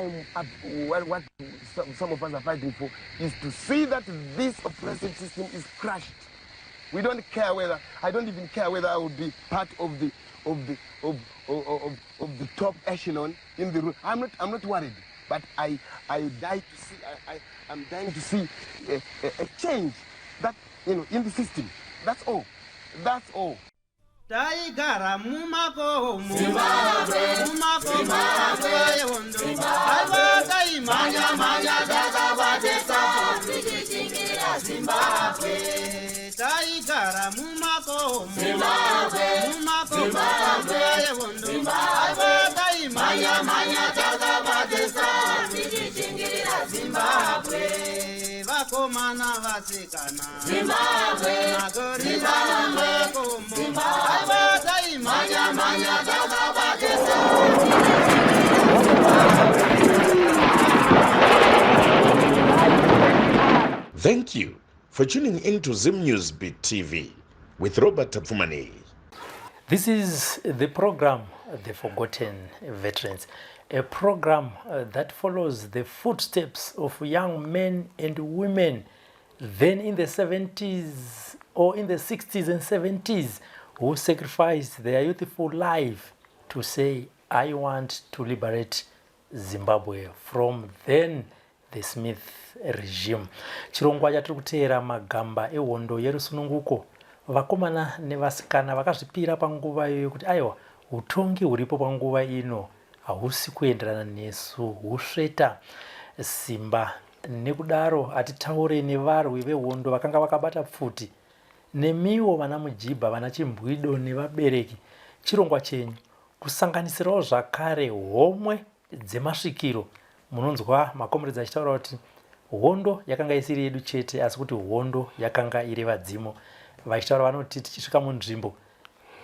I'm up, what some of us are fighting for is to see that this oppressive system is crushed. We don't care whether, I don't even care whether I will be part of the of the of of, of, of the top echelon in the room. I'm not worried, but I die to see I'm dying to see a change that in the system. That's all. That's all. Taigara mumakomo, mumakomo nguva yehondo. Aiwa, taimhanya mhanya takabatesa tichishingirira Zimbabwe. Taigara mumakomo, mumakomo nguva yehondo. Aiwa, taimhanya mhanya takabatesa tichishingirira Zimbabwe. Vakomana, vasikana, Zimbabwe. Magorira mumakomo. Aiwa, taimhanya mhanya takabatesa. Thank you for tuning in to Zim News Beat TV with Robert Tafumani. This is the program, The Forgotten Veterans, a program that follows the footsteps of young men and women then in the 70s or in the 60s and 70s who sacrificed their youthful life to say, "I want to liberate Zimbabwe from then the Smith regime." Chirongwa chatiri kuteera magamba ehondo yerusununguko, vakomana nevasikana vakazvipira panguva iyoyo kuti aiwa, utongi huripo panguva ino hausi kuenderana nesu, husveta simba. Nekudaro hatitaure nevarwi vehondo vakanga vakabata pfuti. Nemiwo vana mujibha, vana chimbwido nevabereki, chirongwa chenyu, kusanganisirawo zvakare homwe dzemasvikiro. Munonzwa makomuredzi achitaura kuti hondo yakanga isiri yedu chete, asi kuti hondo yakanga iri vadzimu. Vachitaura vanoti tichisvika munzvimbo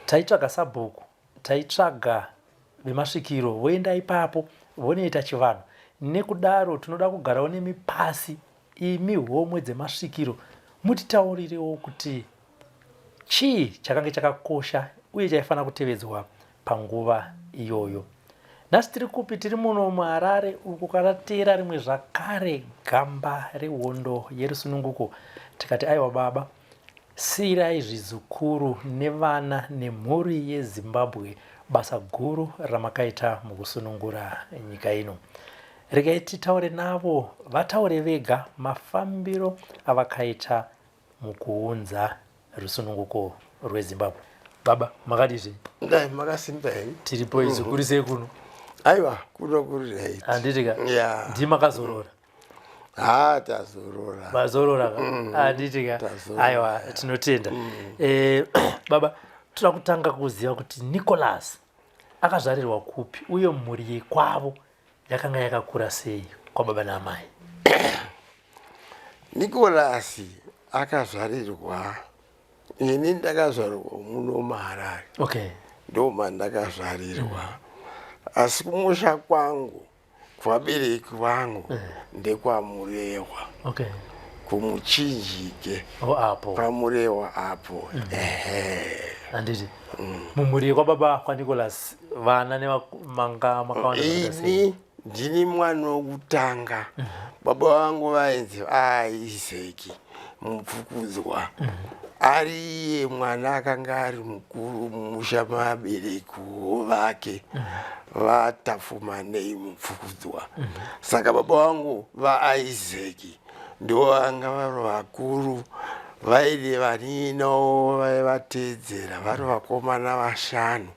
taitsvaga sabhuku, taitsvaga vemasvikiro, voenda ipapo vonoita chivanhu. Nekudaro tinoda kugarawo nemi pasi, imi homwe dzemasvikiro, mutitaurirewo kuti chii chakange chakakosha uye chaifanira kutevedzwa panguva iyoyo. Nhasi tiri kupi? Tiri muno muHarare, uko kwatateera rimwe zvakare gamba rehondo yerusununguko. Tikati aiwa baba, siyirai zvizukuru nevana nemhuri yeZimbabwe basa guru ramakaita mukusunungura nyika ino. Regai titaure navo, vataure vega mafambiro avakaita mukuunza rusununguko rweZimbabwe. Baba, makadizve? Dai makasimba henyu. Tiripo izvi. Kuri sei kuno? Aiwa, kuno kuri right. Handiti ka? Ya. Ndimakazorora? Ha, tazorora. Mazorora ka? Handiti ka? Tazorora. Aiwa, tinotenda. Baba, toda kutanga kuziva kuti Nicholas akazvarirwa kupi, uye mhuri yekwavo yakanga yakakura sei kwababa naamai? Nicholas akazvarirwa, ini ndakazvarirwa muno muHarare. Ndo mandakazvarirwa, asi kumusha kwangu, kuvabereki vangu, ndekwaMurehwa, kumuChinjike. O, apo. PaMurehwa apo, ehe. Handiti. Mumhuri yekwababa kwaNicholas, vana nevamanga makawanda zvakaita sei? Ini ndini mwana wokutanga. Baba vangu vainzi Isaac Mupfukudzwa. Ari iye mwana akanga ari mukuru mumusha mabereki vake, vaTafumanei Mupfukudzwa. Saka baba vangu vaIsaac ndo vanga vari vakuru, vaine vaninawo vaivateedzera, vari vakomana vashanu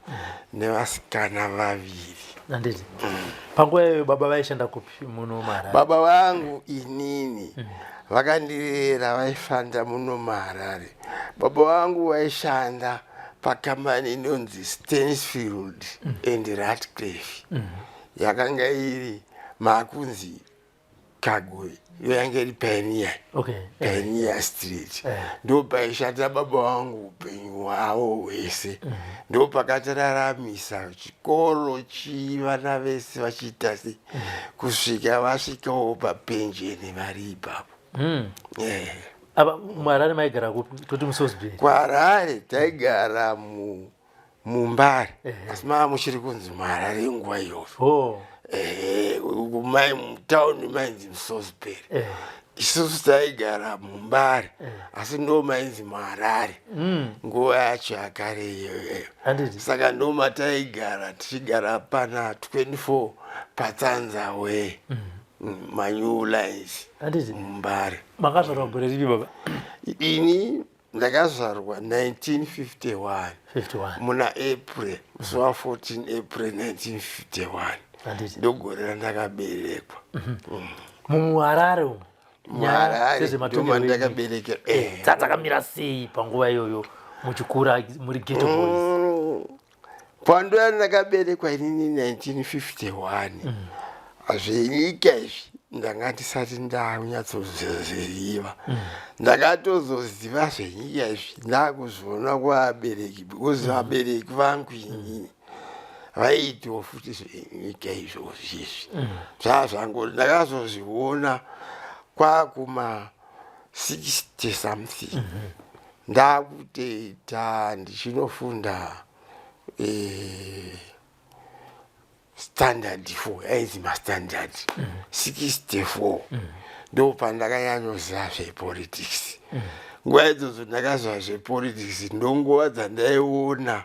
nevasikana vaviri. Handiti. Panguva iyoyo baba vaishanda kupi muno muHarare? Baba vangu inini vakandirera vaishanda muno muHarare. Baba vangu vaishanda pakambani inonzi Stansfield and Ratcliffe, yakanga iri makunzi Kagwe, iyo yanga iri Pioneer, Pioneer Street. Ndo paishanda baba vangu upenyu hwavo hwese. Ndo pakatiraramisa, chikoro chii, vana vese vachiita se kusvika vasvikawo papenjeni vari ipapo. Apa muHarare maigara kupi? Toti muSalisbury? KwaHarare taigara mu Mumbare, asi mava muchiri kunzi muHarare nguva iyoyo. Oh. Ehe, kumai mutauni mainzi muSalisbury. Isusu taigara muMbare, asi ndo mainzi muHarare nguva yacho yakare iyoyo. Handiti. Saka ndo mataigara, tichigara pana 24 Patsanza Way, maNew Lines. Handiti. MuMbare. Makazvarwa gore ripi, baba? Ini ndakazvarwa 1951. 51. Muna April, musi wa14 April 1951. Handiti. Ndogore randakaberekwa. MuHarare umu, nyaya MuHarare. dzezvematongerwo enyika Ndomandakaberekera. Dzadzakamira sei panguva iyoyo muchikura muri ghetto boys? Pando yandakaberekwa inini 1951, zvenyika izvi ndanga ndisati ndakunyatsozviziva. Ndakatozoziva zvenyika izvi ndakuzviona kuvabereki, because vabereki vangu inini vaiitiwo futi zvenyika izvozvi izvi. Zvazvango ndakazozviona kwakuma 60 something, ndakutoita ndichinofunda standard 4, ainzi mastandard 64. Ndo pandakanyanyoziva zvepolitics. Nguva idzodzo ndakaziva zvepolitics, ndonguva dzandaiona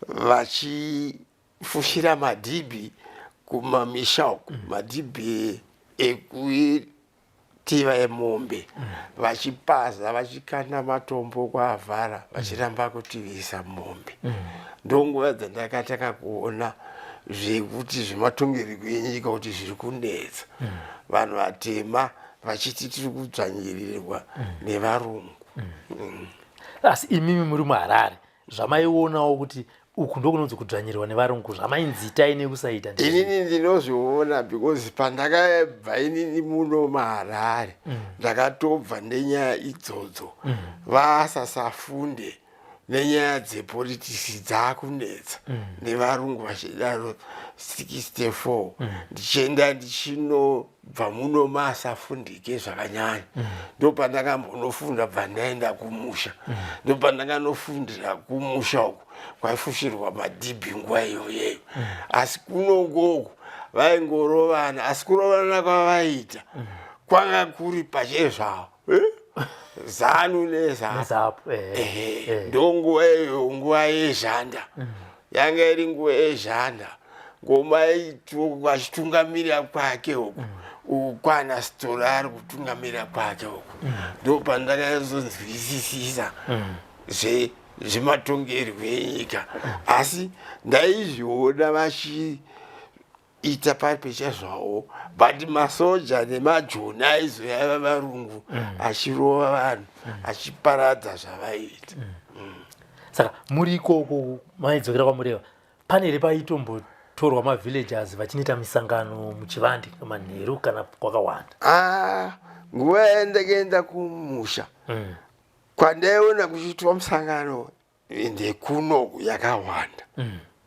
vachifushira madhibhi kumamisha uku, madhibhi ekutiva emombe, vachipaza, vachikanda matombo kwaavhara, vachiramba kutivisa mombe. Ndonguva dzandakatanga kuona zvekuti zvematongerwo enyika, kuti zviri kunetsa vanhu vatema, vachiti tiri kudzvanyirirwa nevarungu. Asi imimi muri muHarare, zvamaionawo kuti uku ndokunonzi kudzvanyirirwa nevarungu, zvamainzitai nekusaita Inini ndinozviona because pandakabva inini muno maHarare, ndakatobva nenyaya idzodzo. Vasasafunde nenyaya dzepolitics dzakunetsa nevarungu vachidaro 64, ndichienda ndichinobva muno masafundike zvakanyanya. Ndo pandakambonofunda, bva ndaenda kumusha. Ndo pandakanofundira kumusha uku kwaifushirwa madhibhi nguva iyoyeyo. Asi kunongoku vaingorovana, asi kurovana kwavaita kwanga kuri pachezvavo, eh? ZANU neZAPU. NeZAPU. Ehe, ndonguva iyoyo, nguva yezhanda, yanga iri nguva yezhanda. Ngoma vachitungamirira kwake uku, uku kwana Sithole ari kutungamirira kwake uku, ndo pandakazonzwisisisa zvematongerwo enyika. Asi ndaizviona vachiita pari pechazvawo, but masoja nemajoni aizoyava varungu achirova vanhu, achiparadza zvavaiita. Saka muri ikoko, maidzokera kwaMureva, pane here paitombotorwa mavillagers vachinoita misangano muchivande manheru kana kwakawanda? Ah, nguva yandakaenda kumusha kwandaiona kuchiitwa musangano ndekuno yakawanda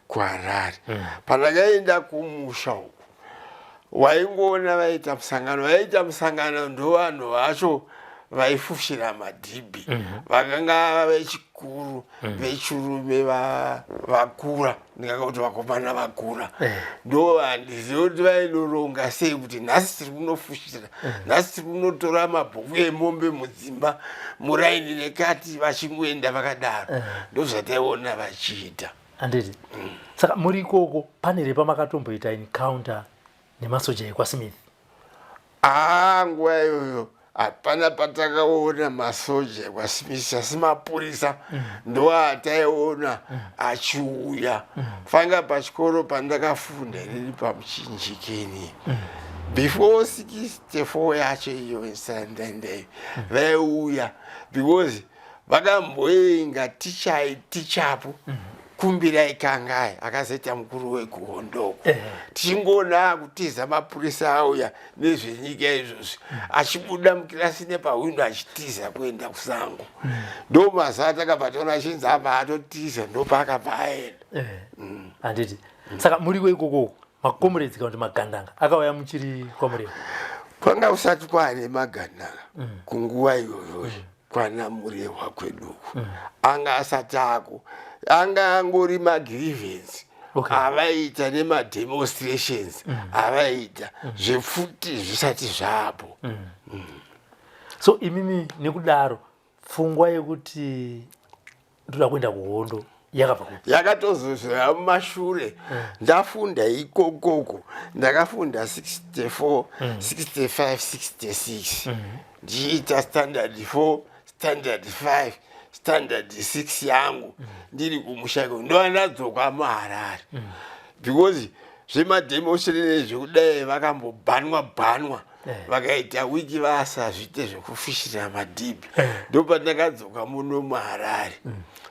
kuHarare. Pandakaenda kumusha uku, waingoona vaita musangano. Vaita musangano ndo vanhu vacho vaifushira madhibhi, vakanga vechikuru, vechirume, vakura, ndinganga kuti vakomana vakura. Ndo handizivi kuti vainoronga sei kuti nhasi tiri kunofushira, nhasi tiri kunotora mabhuku emombe mudzimba muraini nekati, vachingoenda vakadaro. Ndo zvataiona vachiita. Handiti. Saka muri ikoko, pane here pamakatomboita encounter nemasoja ekwaSmith? Aa, nguva iyoyo hapana patakaona masoja ekwaSmith, asi mapurisa ndo ataiona achiuya. Fanga pachikoro pandakafunda riri paMuchinjikeni before 64 yacho iyo sandandeyo, vaiuya because vakamboenga tichai tichapo Kumbirai Kangai akazoita mukuru wegondoko. Tichingoona akutiza, mapurisa auya nezvenyika izvozvi, achibuda mukirasi nepahwindo achitiza kuenda kusango. Ndo mazuva atakabva taona achinzi apa atotiza, ndopaakabva aenda. Handiti. Saka muriko ikoko, macomrades kana kuti magandanga akauya muchiri kwaMureva? Kwanga kusati kwaane magandanga kunguva iyoyoyo. Kwana Murehwa kweduku anga asati ako, anga angori magrievance avaiita nemademonstrations avaiita, zvepfuti zvisati zvapo. So imimi nekudaro, pfungwa yekuti ndoda kuenda kuhondo yakabva kupi? Yakatozozvera mumashure. Ndafunda ikokoko, ndakafunda 64, 65, 66, ndichiita standard 4, standard 5, standard 6 yangu ndiri kumusha iko. Ndova ndadzoka muHarare because zvemademonstration zvekudai vakambobhanwa bhanwa, vakaita wiki vasazviite zvekufishira madhibhi. Ndopandakadzoka muno muHarare,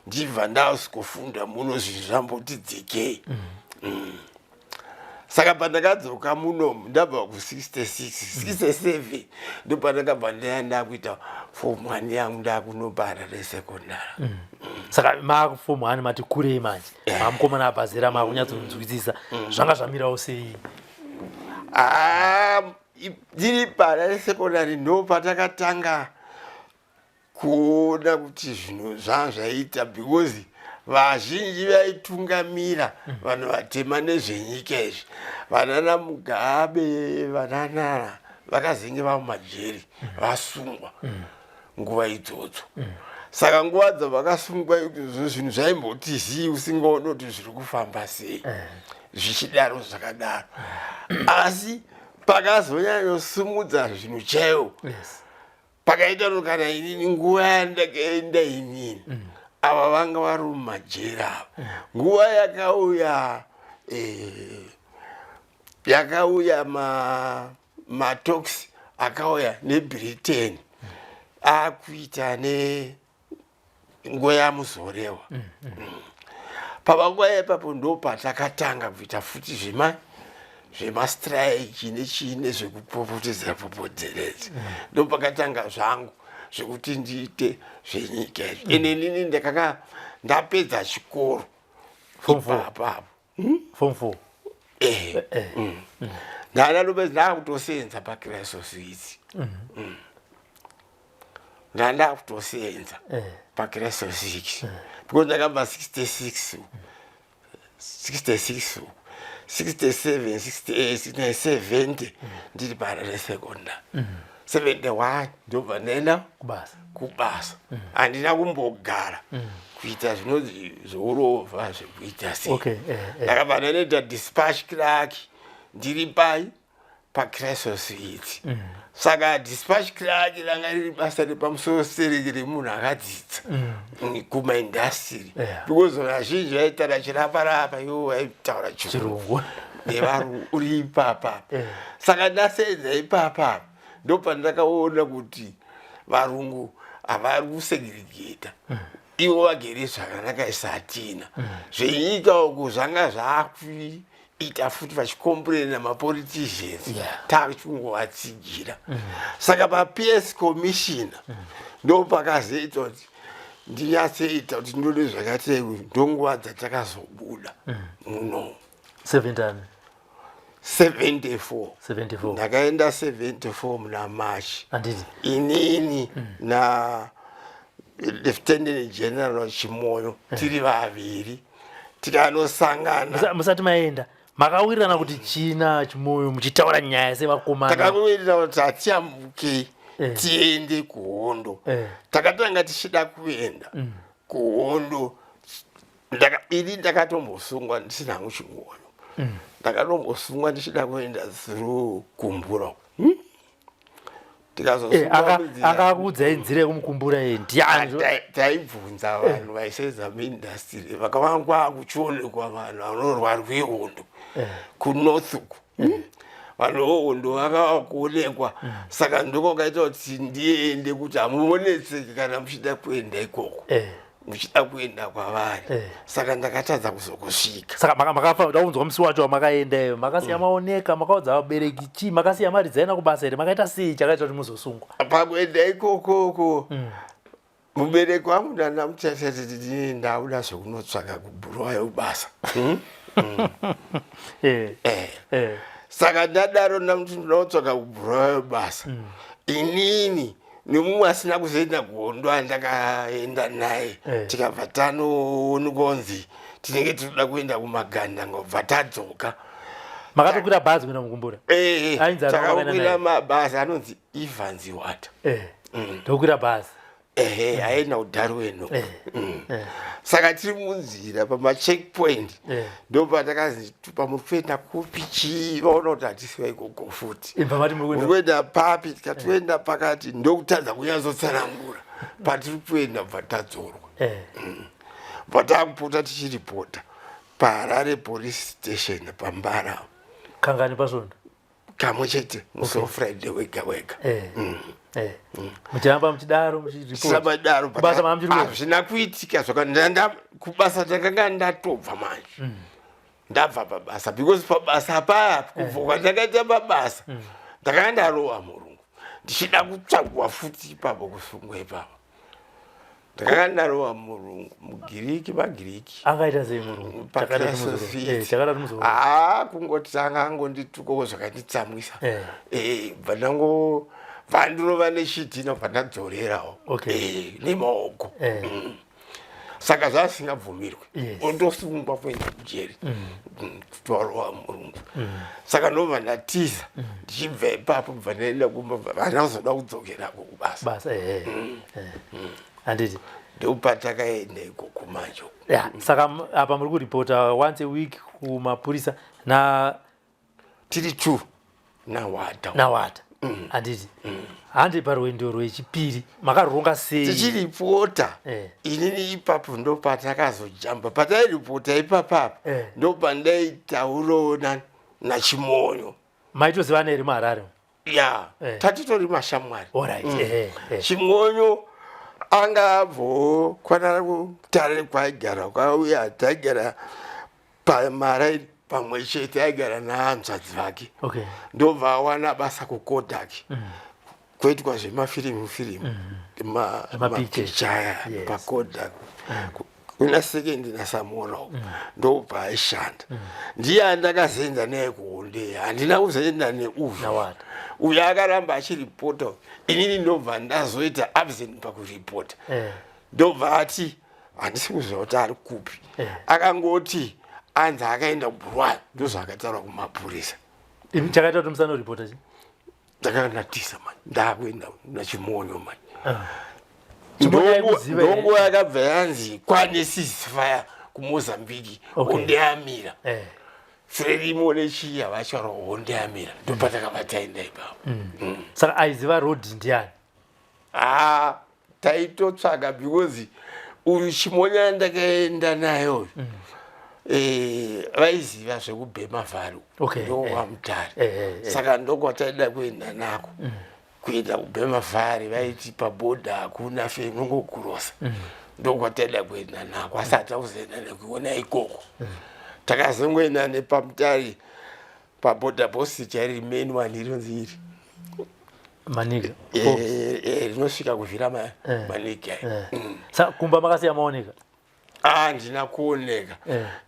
ndibva ndasvikofunda muno, zvinhu zvamboti dzikei. Saka pandakadzoka munomu, ndabva ku66, 67, ndopandakabva ndaenda kuita form 1 yangu, ndakunopa Harare Secondary. Saka maakuform 1, mati kurei manje, mamukomana abva zera, maakunyatsonzwisisa. Zvanga zvamirawo sei? Ah, ndiri paHarare Secondary ndo patakatanga kuona kuti zvinhu zvaa zvaita, because vazhinji vaitungamira vanhu vatema nezvenyika izvi, vanana Mugabe, vananana vakazenge vamumajeri, vasungwa nguva idzodzo. Saka nguva dzavakasungwa idzodzo, zvinhu zvaimboti zii, usingaoni kuti zviri kufamba sei, zvichidaro zvakadaro. Asi pakazonyanyosumudza zvinhu chaiwo, pakaita no kana inini nguva yandakaenda inini, ava vanga vari mumajeri ava, nguva yakauya yakauya matalks akauya neBritain akuita nenguva yaMuzorewa. Pavanguva ipapo ndo patakatanga kuita futi zvemastrike nechii nezvekupopotedzera popodzeredza. Ndo pakatanga zvangu zvekuti ndiite zvenyika izvi. Ene inini ndakanga ndapedza chikoro Form four. ipapapo. Form 4. Ehe. Ndandadopedza, ndakutosenza paChrysos idzi. Ndandakutosenza paChrysos 6 because ndakabva 66 uku, 66 uku, 67, 68, 69, 70 ndiri paHarare Secondary. 71 ndobva ndaenda kubasa. Kubasa. Handina kumbogara kuita zvinonzi zveurovha, zvekuita sei. Ndakabva ndanoita dispatch clerk ndiri pai paChrysos idzi. Saka dispatch clerk ranga riri basa repamusoro sereke remunhu akadzidza kumaindustry because vazhinji vaitaura chiraparapa, ivo vaitaura chirungu. Chirungu. Nevarungu uri ipapa. Saka ndasenza ipapa, ndopandakaona kuti varungu havari kusegregata, ivo vagere zvakanaka, isatina zvenyika uku zvanga zvakuita futi vachicomplaina mapoliticians, takungovatsigira. Saka paPS commissioner ndo pakazoita kuti ndinyatsoita kuti ndode zvakatei, ndonguva dzatakazobuda muno. 70? 74. 74. Ndakaenda 74 muna March. Handiti? Inini na Lieutenant General Chimoyo tiri vaviri tikanosangana. Musati maenda, makawirirana kuti china Chimoyo muchitaura nyaya sevakomana? Takawirirana kuti hatiyambukei tiende kuhondo. Takatanga tichida kuenda kuhondo. Ini ndakatombosungwa ndisina hangu Chimoyo, ndakatombosungwa ndichida kuenda through Kumbura, Tikazosungwa munzira. Akakuudzai nzira yekumukumbura iyi ndiani? Taibvunza vanhu vaisenza muindustry, vakavangwa kuchionekwa vanhu vanorwa rwehondo kunorth uku. Vanhu vehondo vakava kuonekwa, saka ndokwakaita kuti ndiende, kuti hamuonetseki kana muchida kuenda ikoko, muchida kuenda kwavari. Saka ndakatadza kuzokusvika. Saka makafa ndaunzwa musi wacho wamakaendayo, makasiya maoneka, makaudza vabereki chii? Makasiya mari dzaenda kubasa here? Makaita sei chakaita kuti muzosungwa? Pakuenda ikokoko, mubereki wangu ndandamutatati ndauda zvekunotsvaka kuBhuruwayo basa. Saka ndadaro, ndamuti ndinotsvaka kuBhuruwayo basa inini. Nemumwe asina kuzoenda kuhondo andakaenda naye Eh. tikabva tanoonekwanzi tinenge tinoda kuenda kumaganda ngobva tadzoka. Makatokwira bhazi kuenda Mukumbura? Eh, Ainzi ano wakaenda takakwira naye? mabhazi anonzi Evans Wata. Eh. Ndokwira bhazi. Ehe, aenda kuDarwin. Eh. Eh. Saka tiri munzira pamacheckpoint ndopatakazi pamuri kuenda kupi, chii, vaona kuti hatisiwa ikoko futi. Ibva mati muri muri kuenda kuenda papi? Tikati toenda pakati, ndokutadza kunyatsotsanangura patiri kuenda, bva tadzorwa. Bva takupota tichiripota paHarare Police Station paMbara. Kangani pasvondo? Kamwe chete, musi weFriday wega wega. Eh. Eh. Muchiramba muchidaro muchiripota. Tisamadaro. Kubasa mamuchiri kuenda? Hazvina kuitika zvaka kubasa ndakanga ndatobva manje, ndabva pabasa, because pabasa paya, kubva kwandakaita pabasa, ndakanga ndarova murungu ndichida kutsvagwa futi ipapo, kusungwa ipapo. Ndakanga ndarova murungu mugiriki, magiriki. Angaita sei murungu? Chakada Paclass. Chakada muzoro. Haa, kungoti anga angonditukawo zvakanditsamwisa. Bva ndango bva ndirova nechidhina, bva ndadzorerawo. Nemaoko. Saka zvasingabvumirwe. Ondosungwa kuenda kujeri kuti warova murungu. Saka ndobva ndatiza ndichibva ipapo, bva ndaenda kumba, bva vandazoda kudzokerako kubasa. Basa, eh. Eh. Handiti. Ndopatakaenda ikoko manje. Ya, saka apa muri kuripota once a week kumapurisa na Tiri two nawata. Nawata. Handiti. Handi parwendo rwechipiri makaronga sei? Tichiripota inini ipapo ndopatakazojamba, patairipota ipapapa ndopandaitaurawo naChimonyo. Maitozivana here muHarare? Ya. Tatitori mashamwari. Alright. Eh, eh. Chimonyo anga abvawo kwana kuTare kwaigara, kwauya, taigara pamaraini pamwe chete, aigara nahanzvadzi vake. Ndobva awana basa kuKodak, kuitwa zvemafirimu firimu, Zvemapictures. mapicha aya. PaKodak kuna Sekendi naSamora uko, ndobva aishanda. Ndiye andakazoenda naye kuhonde, handina kuzoenda neuyu. Nawata. Uyu akaramba achiripota, inini ndobva ndazoita absent pakuripota. Ndobva ati handisi kuziva kuti ari kupi. Akangoti anzi akaenda kuBhuruwayo, ndozvaakataura kumapurisa. Imi chakaita kuti musanoripota chi? Ndakanatisa mani, ndakuenda naChimonyo mani. Chimonyo aikuziva here? Ndonguva yakabva yanzi kwane ceasefire kuMozambique. Honde yamira. Frelimo nechiya vachara, honde yamira, ndopatakabva taenda ipapo. Saka aiziva road ndiani? Ha, taitotsvaga, because uyu Chimonya ndakaenda naye uyu, vaiziva zvekuBurma Valley. NdowaMutare. Saka ndokwataida kuenda nako, kuenda kuBurma Valley. Vaiti pabhodha hakuna fe, unongokurosa. Ndokwataida kuenda nako, asi hatakuzoenda nekuona ikoko. Takazongoenda nepaMutare paborder post chairi main one irinzi iri. Manica. Rinosvika kuvhira Manica. Saka kumba makasiya maoneka? Handina kuoneka.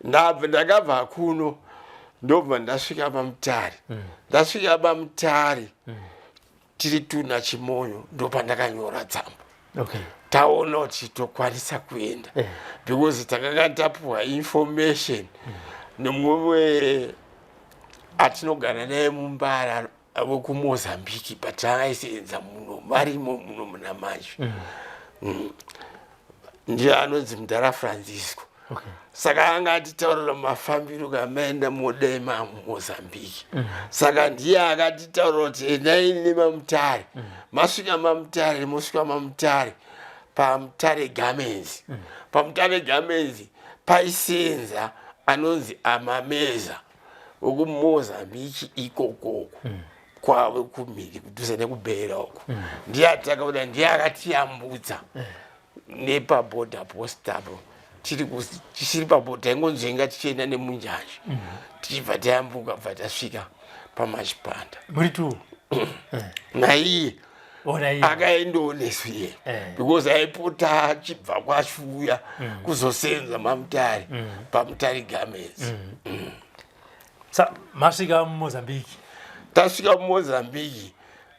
Ndakabva kuno, ndobva ndasvika paMutare. Ndasvika paMutare tiri tuna Chimonyo, ndopandakanyora tsamba. Taona kuti tokwanisa kuenda because takanga tapuwa information nemumwe atinogara naye muMbara wekuMozambique, pataisenza muno, varimo muno muna manje. Ndiye anonzi Mudhara Francisco. Saka anga atitaurira mafambiro kamaenda modema muMozambique. Saka ndiye akatitaurira kuti endai nemaMutare, masvika maMutare, mosvika maMutare paMutare Garments. PaMutare Garments paisenza anonzi Amameza wekuMozambique ikokoko, kwave kumhiri kudhuze nekuBeira uko. Ndiye atakaona, ndiye akatiyambutsa nepaborder post apo. Tiri tisiri pabhodha, taingonzvenga tichienda nemunjanji, tichibva tayambuka, bva tasvika paMachipanda. Muri two? Naiye. Ona iye. Akaendawo nesu iye because aipota achibva kwachiuya kuzosenza maMutare paMutare Garments. Sa masvika muMozambique? Tasvika muMozambique.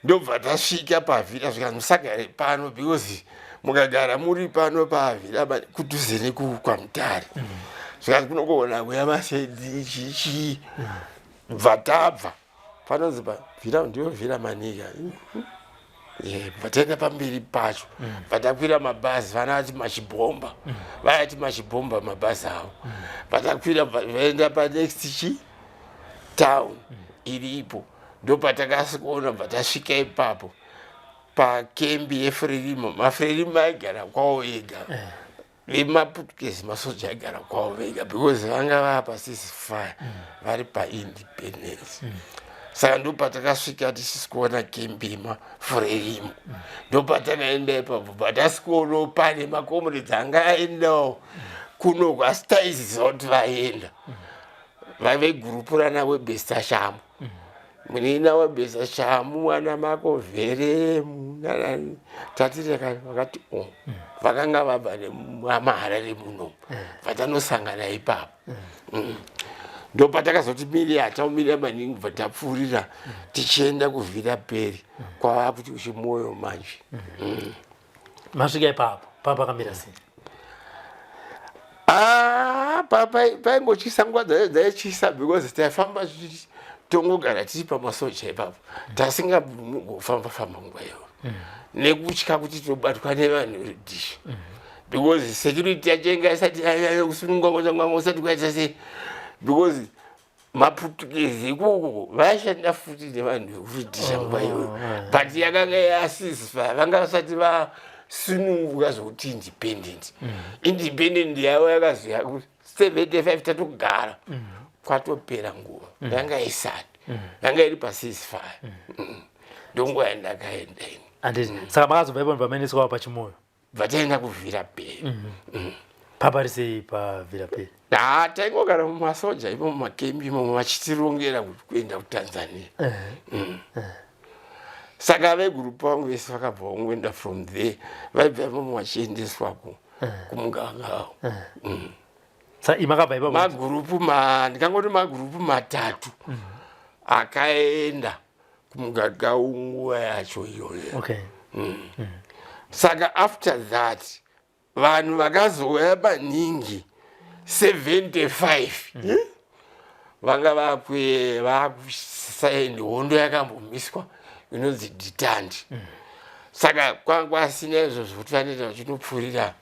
Ndobva tasvika paVhira, zvikanzi musagare pano because mukagara muri pano paVhira kudhuze nekukwamutare. Zvikanzi kunogona kuya masedi chichii. Bva tabva panonzi pavhira, ndiyo Vhira Manika. Bva taenda pamberi pacho, bva takwira mabhazi, vana vati machibhomba, vayati machibhomba mabhazi avo. Bva takwira, vaenda panext chi town iripo, ndopatakasikuona. Bva tasvika ipapo pakembi yeFrelimo. MaFrelimo aigara kwavo ega, vemaPutukezi masoja aigara kwavo vega because vanga vava paceasefire, vari paindependence. Saka ndopatakasvika tisisi kuona kembi yemaFrelimo. Ndopatakaenda ipapo, patasikuonawo pane macomrades anga aendawo kunoku, asi taiziva kuti vaenda vaive gurupu rana Webester Shamu, munina Webester Shamu, ana Makovheremu nanani. Tatiri vakati o vakanga vabva nemaHarare muno, vatanosangana ipapo. Ndopatakazoti miri hataumira maningi, bva tapfuurira tichienda kuVhira Peri, kwava kuti kuChimoyo manje. Masvika ipapo papakamira sei? Ah, paingotyisa, nguva dzacho dzaityisa because taifamba tongogara tiri pamasoja ipapo, tasingafamba famba nguva iyoyo nekutya kuti tobatwa nevanhu redhishi, because security yacho inga isati yanyanya kusununga, usati kwaita sei, because maPutukezi ikoko vaishanda futi nevanhu vekuRhodhesia nguva iyoyo, but yakanga yaceasefire, vanga vasati vasununguka zvokuti independent. Independent yavo yakazoya 75, tatogara kwatopera nguva, yanga isati, yanga iri paceasefire. Ndonguva yandakaenda ini. Handiti saka makazobva ipapo pamaendeswa paChimoyo? Bva taenda kuVhira Peri. Papari sei paVhira Peri? Ha, taingogara mumasoja imo, mumakembi imomo, vachitirongera kuenda kuTanzania. Saka vegurupu vangu vese vakabva vangoenda from there, vaibva imomo vachiendeswa kumugangao. Saka imakabva ipapo? Magurupu ma ndikangoti magurupu matatu akaenda kumugagau nguva yacho iyoyo. Saka after that vanhu vakazouya maningi 75, Vanga vakwe vakusaendi, hondo yakambomiswa inonzi détente. Saka kwanga kwasina izvozvo kuti vanoita vachinopfuurira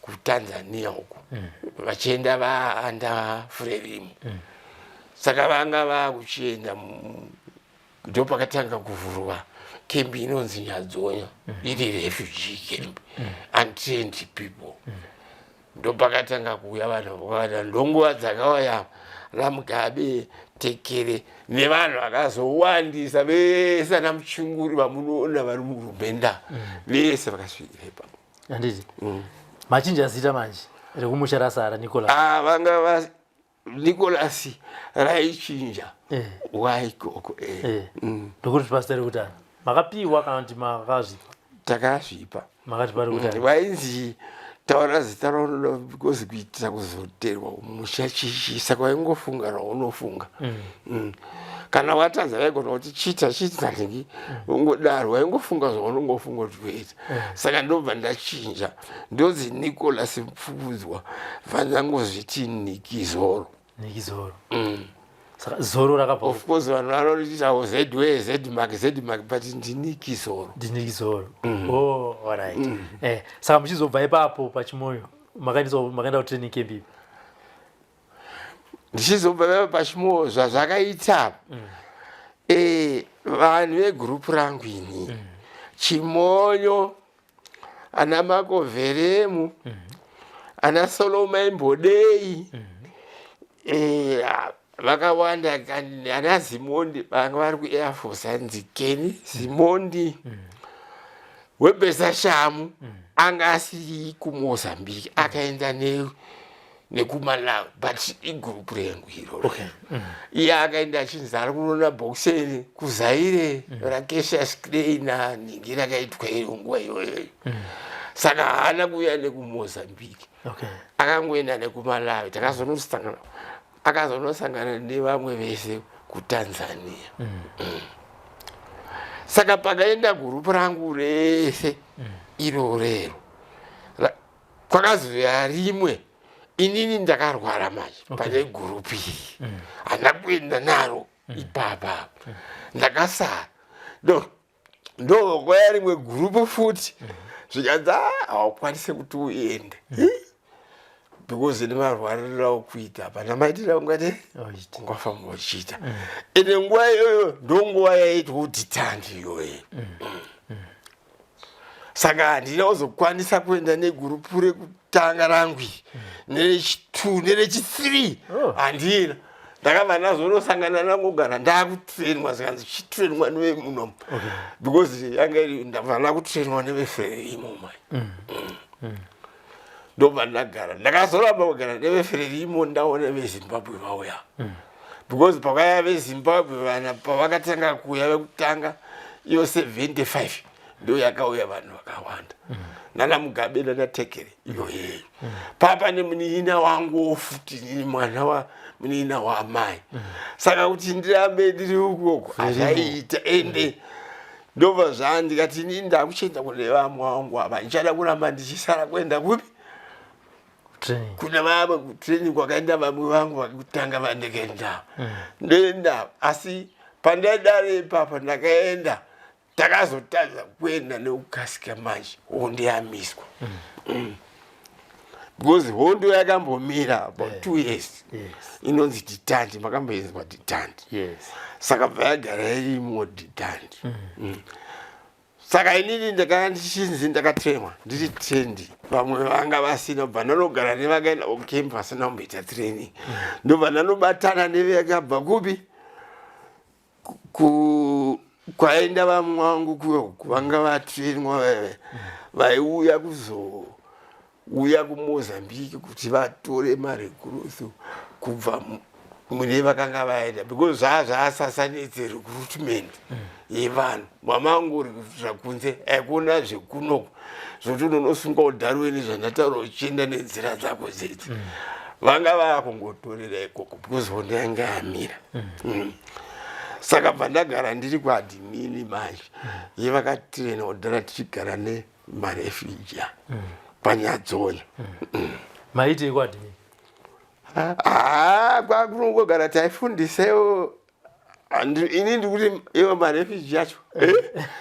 kuTanzania uku, vachienda vaanda Frelimo. Saka vanga vakuchienda, ndopakatanga kuvhurwa kembi inonzi Nyadzonya, iri refugee camp, untrained people. Ndopakatanga kuuya vanhu vakawanda, ndonguva dzakauya raMugabe, Tekere nevanhu vakazowandisa vese, ana Muchinguri vamunoona vari muhurumenda vese vakasvikira ipapo. Handiti machinja zita manje, rekumusha rasara Nicolas? Ah, vanga va Nicolas raichinja waikoko. Ndokuti pasita rekuti ani makapiwa kana kuti makazvipa? Takazvipa. Makati pari kuti ani? Wainzi taura zita raunoda because kuitira kuzoterwa kumusha chichi, saka waingofunga raunofunga. Kana watadza vaigona kuti chita chita nhingi, ungodaro waingofunga zvaunongofunga kuti kuita. Saka ndobva ndachinja, ndonzi Nicolas Mupfukudzwa, vandangozviti Nikizoro. Nikizoro. Saka zoro rakabva? Of course vanhu vanoriitawo zwe zmark zmark, but ndiNikizoro. Ndinikizoro. Oh, alright. Saka muchizobva ipapo paChimoyo makaendeswa, makaenda kutraining camp ipi? Ndichizobva vava paChimoyo, zvazvakaita, vanhu vegurupu rangu ini, Chimonyo, ana Makovheremu, ana Soloma Imbodei, vakawanda kani, ana Zimondi vanga vari kuair force, anzi Keni Zimondi. Webesa Shamu anga asiri kuMozambique, akaenda nekuMalawi, but igurupu rengu iroro. Iye akaenda achinzi ari kunoona bhokiseni kuZaire raCassius Clay nanhingi rakaitwa iro nguva iyoyo. Saka haana kuuya nekuMozambique, akangoenda nekuMalawi. Takazonosangana, akazonosangana nevamwe vese kuTanzania. Saka pakaenda gurupu rangu rese iro rero, kwakazouya rimwe, inini ndakarwara manje. Pane gurupu iri handina kuenda naro ipapa, ndakasara. Ndo kwaya rimwe gurupu futi, zvikanzi, "Ah, haukwanisi kuti uende because nemarwariro aukuita, hapana maitiro aungati Oita. ungafamba uchiita." Ende nguva iyoyo ndonguva yaitwa kuti tandi iyoyo. Saka handina kuzokwanisa kuenda negurupu rekutanga rangu iri, nerechi2, nerechi3. Handina. Ndakabva ndazonosangana nangogara ndakutrainwa, zikanzi chitrainwa nevemunomu because yanga iri, ndabva ndakutrainwa neveFrelimo mai. Ndobva ndagara, ndakazoramba kugara neveFrelimo ndaona veZimbabwe vauya, because pakauya veZimbabwe vana, pavakatanga kuuya vekutanga iyo 75, ndo yakauya vanhu vakawanda, nana Mugabe nanaTekere iyoyeyo. Papa nemunin'ina wangu futi, nini mwana wa munin'ina waamai. Saka kuti ndirambe ndiri ukoko hazvaiita. Ende ndobva zvandikati, inini ndakuchienda kune vamwe vangu ava, ndichada kuramba ndichisara kuenda kupi? Training. Kune vamwe kutraining kwakaenda vamwe vangu vakutanga vandikaenda, ndoenda. Asi pandaidaro ipapa ndakaenda, takazotadza kuenda nekukasika manje hondo yamiswa, because hondo yakambomira about 2 years. Inonzi détente, makamboinzwa détente? Yes. Saka bva yagara irimo détente. Saka inini ndakanga ndichinzi ndakatrainwa, ndiri trained, vamwe vanga vasina. Bva ndanogara nevakaenda kucamp vasina kumboita training. Ndobva ndanobatana nevakabva kupi, kwaenda vamwe vangu kuyo vanga vatrainwa, veve vaiuya kuzouya kuMozambique kuti vatore marecruits kubva mune vakanga vaenda, because zvaa zvasasanetse recruitment yevanhu. Mamangori kuitira kunze aikuna zvekunoko zvokuti unonosunga udharweni zvandataura uchienda nenzira dzako dzedzi. Vanga vakungotorera ikoko because hondo yanga yamira. Saka bva ndagara ndiri kuadmin manje yevakatirena kudhara, tichigara nemarefugee panyadzonya. Maitei kuadmin? Haa, kwakunongogara taifundisewo. Ini ndikuti ivo marefugee acho,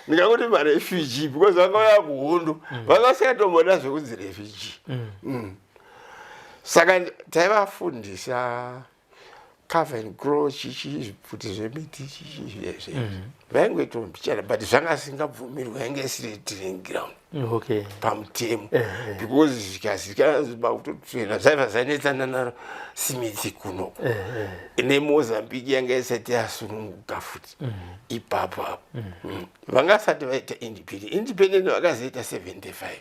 ndingakuti marefugee because vakauya kuhondo, vanga vasingatomboda zvekunzi refugee. Saka taivafundisa cover and grow, chichi zvipfuti zvemiti, chichi zvezve vaingoitawo mbichana, but zvanga zvisingabvumirwa, yange isiri training ground pamutemo, because zvikazikanwa makutotraina zvaibva zvanetsana naSmith kunoko. NeMozambique yanga isati yasununguka futi ipapo apo. Vangasati vaita independent, independent vakazoita 75.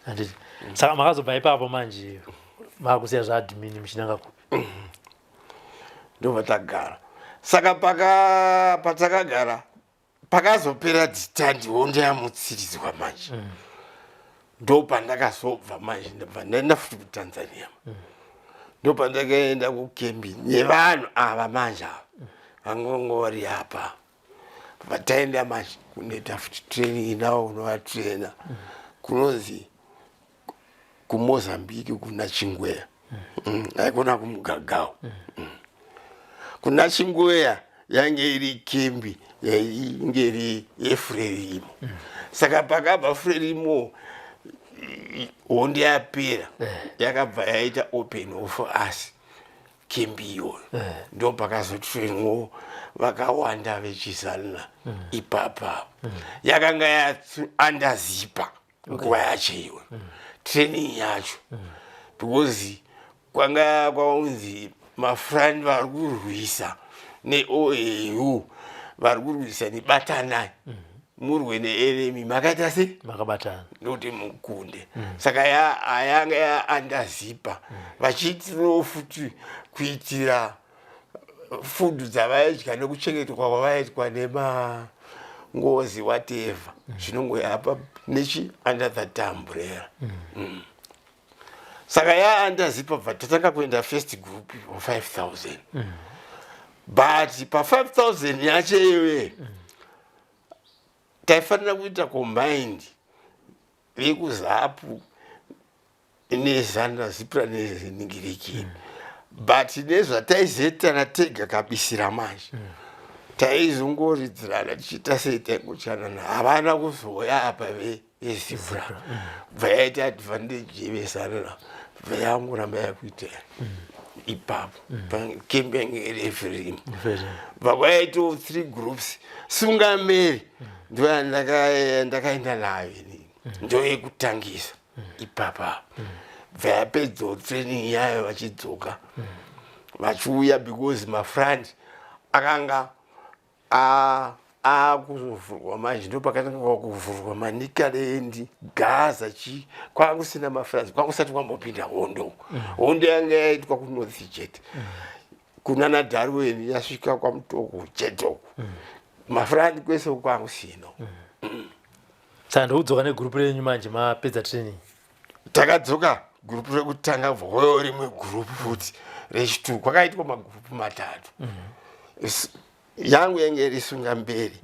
Handiti saka makazobva ipapo manje makusiya zvaadmin muchinanga kupi? Ndobva tagara. Saka paka patakagara pakazopera détente, hondo yamutsiridzwa manje, ndo pandakazobva manje, ndabva ndaenda futi kuTanzania. Ndo pandakaenda kukembi nevanhu ava manje, ava vangongo vari apa. Vataenda manje kunoita futi training nawo, unovatraina kunonzi kuMozambique kuna Chingweya, aikona kumugagao. Kuna Chingweya yange iri kembi yainge iri yeFrelimo. Saka pakabva Frelimo, hondo yapera, yakabva yaita open for us kembi iyoyo. Ndo pakazotrainwawo vakawanda vechizanla ipapa. Yakanga under ZIPA nguva yacho iyoyo training yacho, because kwanga kwaunzi mafront vari kurwisa neOAU, vari kurwisa nebatanai, murwe neenemy makaita sei? Makabatana. Nokuti mukunde. Saka yanga yaunder ZIPA, vachiitirawo futi kuitira food dzavaidya nekuchengetwa kwavaitwa nemangozi, whatever zvinongoyapa nechi under that umbrella. Saka yaunder ZIPA, bva tatanga kuenda first group of 5000, but pa5000 yacho iyoyo Taifanira kuita combined vekuZAPU neZANLA, ZIPRA neningirikini, but nezvataizoitana tega kabisira manje, taizongoridzirana tichiita sei, taingotyanana. Havana kuzouya apa veZIPRA, bva yaita advantage yeveZANLA, bva yangoramba yakuita ipapo. Kembi yange iri every bva kwaitawo three groups. Sungameri ndo yandakaenda nayo inini, ndo yekutangisa ipapa, bva yapedzawo training yayo, vachidzoka vachiuya, because mafront akanga akuzovhurwa manje. Ndo pakatanga kuvhurwa Manicaland, Gaza, chi kwanga kusina mafront, kwanga kusati kwambopinda hondo. Hondo yanga yaitwa kunorth chete, kunana Darwin, yasvika kwaMutoko chete uku. Mafront kwese kwanga kusina. Saka ndokudzoka negurupu renyu manje mapedza training? Takadzoka gurupu rekutanga, bva rimwe gurupu futi rechitu. Kwakaitwa magurupu matatu. Yangu yange iri Sungamberi,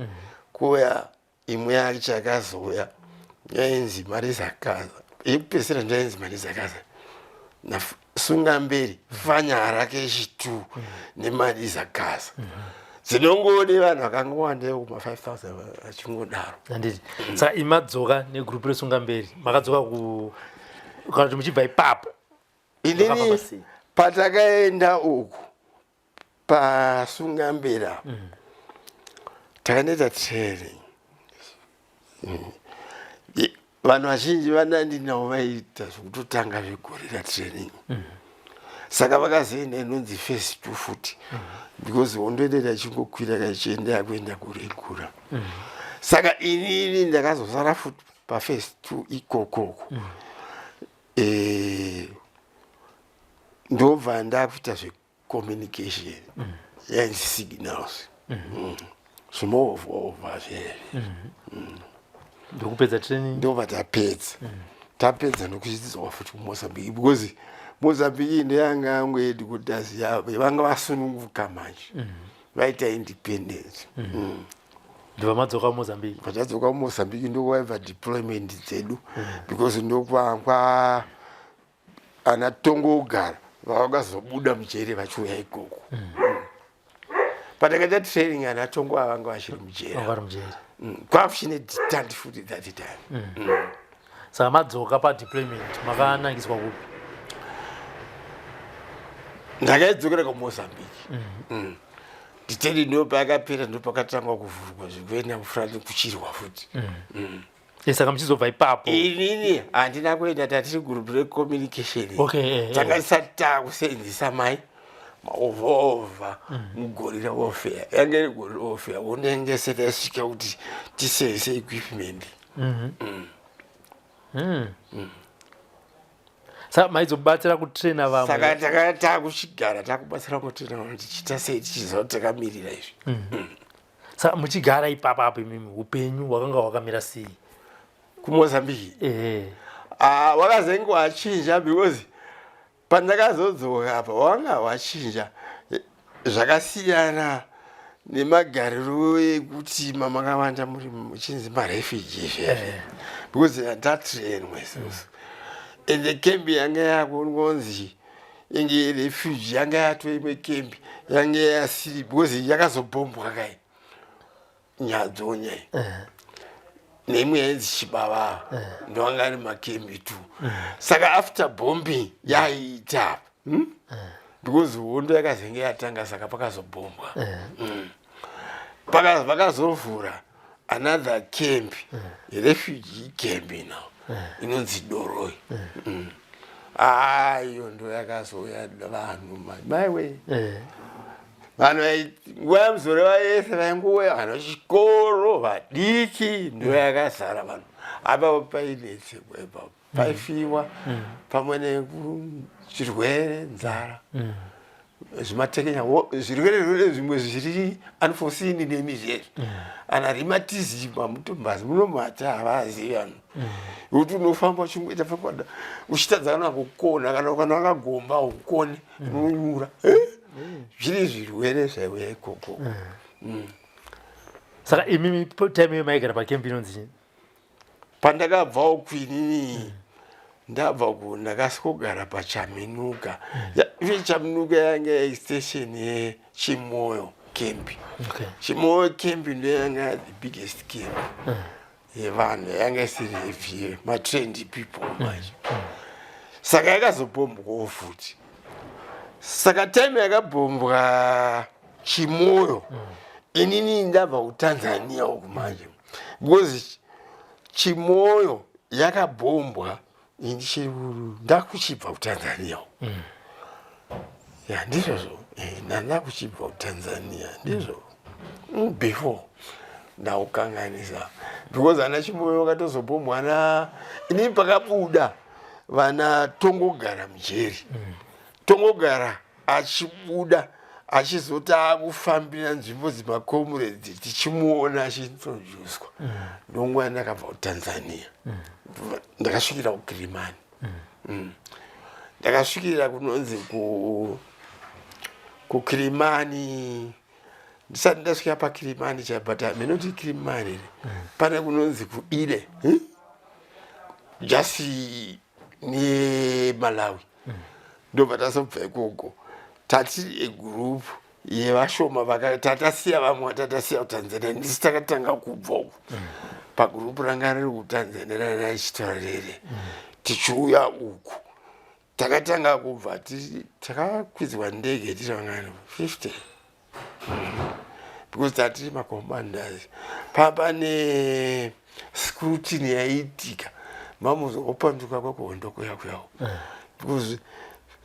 kuuya imwe yacho yakazouya yainzi Marizakaza, yekupedzisira ndo yainzi Marizakaza. Sungamberi, Fanyara kechitu neMarizakaza, dzinongode vanhu vakangowanda kuma 5000 vachingodaro. Handiti. Saka imadzoka negurupu reSungamberi, makadzoka ku kana kuti muchibva ipapo? Inini Zvakafamba sei? Patakaenda uku paSungamberi apa, takanoita training. Vanhu vazhinji vandandinawo vaiita zvekutotanga zveguerrilla training, saka vakazoenda inonzi phase two futi, because hondo inoita ichingokwira kaichienda yakuenda kuregura. Saka inini ndakazosara futi paphase two ikokoko. Ndobva ndakuita zvecommunication, yainzi signals, zvimovova zvezvi. Ndokupedza training? Ndobva tapedza. Tapedza ndokuchidzidzawo futi kuMozambique, because Mozambique ndoyanga yangu headquarters yavo, vanga vasununguka manje, vaita independence. Ndobva madzoka kuMozambique? Patadzoka kuMozambique ndokwaibva deployment dzedu, because ndokwangwa ana Tongogara vakazobuda mujeri vachiuya ikoko. Patakaita training ana Tongo avanga vachiri mujeri. Vanga vari mujeri. Kwakuchine detente futi that time. Saka madzoka padeployment makanangiswa kupi? Ndakaidzokera kuMozambique. Detente ndo payakapera, ndo pakatangwa kuvhurwa zvekuenda mufront kuchirwa futi. Saka muchizobva ipapo? Inini handina kuenda, tatiri group recommunication. Okay. Tanga tisati taakuseenzesa mai maovhaovha muguerrilla warfare. Yange iri guerrilla warfare, unenge setaisvika kuti tiseenzese equipment. Saka maizobatsira kutraina vamwe? Saka taka takuchigara takubatsira kutraina vamwe, tichiita sei, tichiziva kuti takamirira izvi. Saka muchigara ipapo apo imimi, upenyu hwakanga hwakamira sei? KuMozambique? Ehe. Ah, wakazenge wachinja, because pandakazodzoka apa wanga wachinja. Zvakasiyana nemagariro ekuti mamakawanda muri muchinzi marefugee zvezve, because tatrainwa isusu, ende kembi yanga yakungonzi inge refuge, yanga yato imwe kembi yange yasiri, because yakazobhombwa kai Nyadzonya neimwe yainzi Chibavava, ndovanga ari makembi two. Saka after bombing yaiita apa, Because hondo yakazenge yatanga, saka pakazobhombwa. Vakazovhura another camp, refugee camp now inonzi Doroi. Ah, iyo ndo yakazouya vanhu maiwe. Vanhu nguva yamuzoreva yese vaingouya, vanhu vechikoro vadiki, ndo yakazara vanhu apapo. Painetsekwa ipapo, paifiwa pamwe nechirwere, nzara, zvimatekenya, zvirwere zvirwere zvimwe zviri unforeseen nemi zvezvo, ana rheumatism amutombazi munomata, havazivi vanhu nekuti unofamba uchingoita fakwada uchitadza kana kukona, kana wakagomba ukone unonyura. Zviri zvirwere zvaiuya ikoko. Saka imimi time iyo maigara pakembi inonzi chii? Pandakabvawo kuinini ndabva ku ndakasvikogara pachaminuka. Iye Chaminuka yanga extension yeChimoyo camp. Okay. Chimoyo camp ndoyanga the biggest camp yevanhu, yanga isiri heavy matrend people manje. Saka yakazobhombwawo futi. Saka time yakabhombwa Chimoyo, inini ndabva kuTanzania uku manje, because Chimoyo yakabhombwa ndakuchibva kuTanzania uku. Ya, ndizvozvo. Ndandakuchibva kuTanzania, ndizvo. Before ndaukanganisa, because ana Chimoyo vakatozobhombwa na inini pakabuda vana Tongogara mujeri. Tongogara achibuda achizoti akufambira nzvimbo dzemakomrades, tichimuona achiintroducwa. Ndonguva ndakabva kuTanzania. Ndakasvikira kuKirimani. Ndakasvikira kunonzi kuKirimani. Ndisati ndasvika paKirimani chai, but minoti Kirimani here, pane kunonzi kuIle, Just neMalawi. Ndobva tazobva ikoko tati egroup yevashoma tatasiya vamwe vatatasiya kuTanzania. Ndisi takatanga kubva uku pagroup ranga riri kuTanzania raichitora rere. Tichiuya uku takatanga kubva takakwidzwa ndege tiri vangani, 50, because tatiri macommanders. Pane scrutiny yaiitika, mamuzokopanduka kwekuhondo kuya kuyawo, because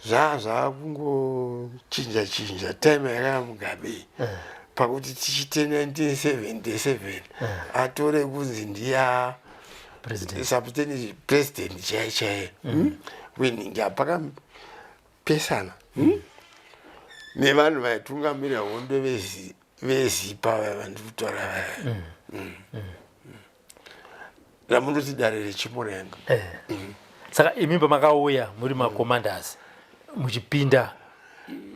zvakungochinja chinja time yakaya Mugabe pakuti tichite 1977 atore kunzi ndiya president. Substance president chaiye chaiye winning apakapesana nevanhu vaitungamira hondo veZIPA vaya vandiri kutaura vaya. Ramundoti dare reChimurenga. Saka imi pamakauya muri macommanders muchipinda,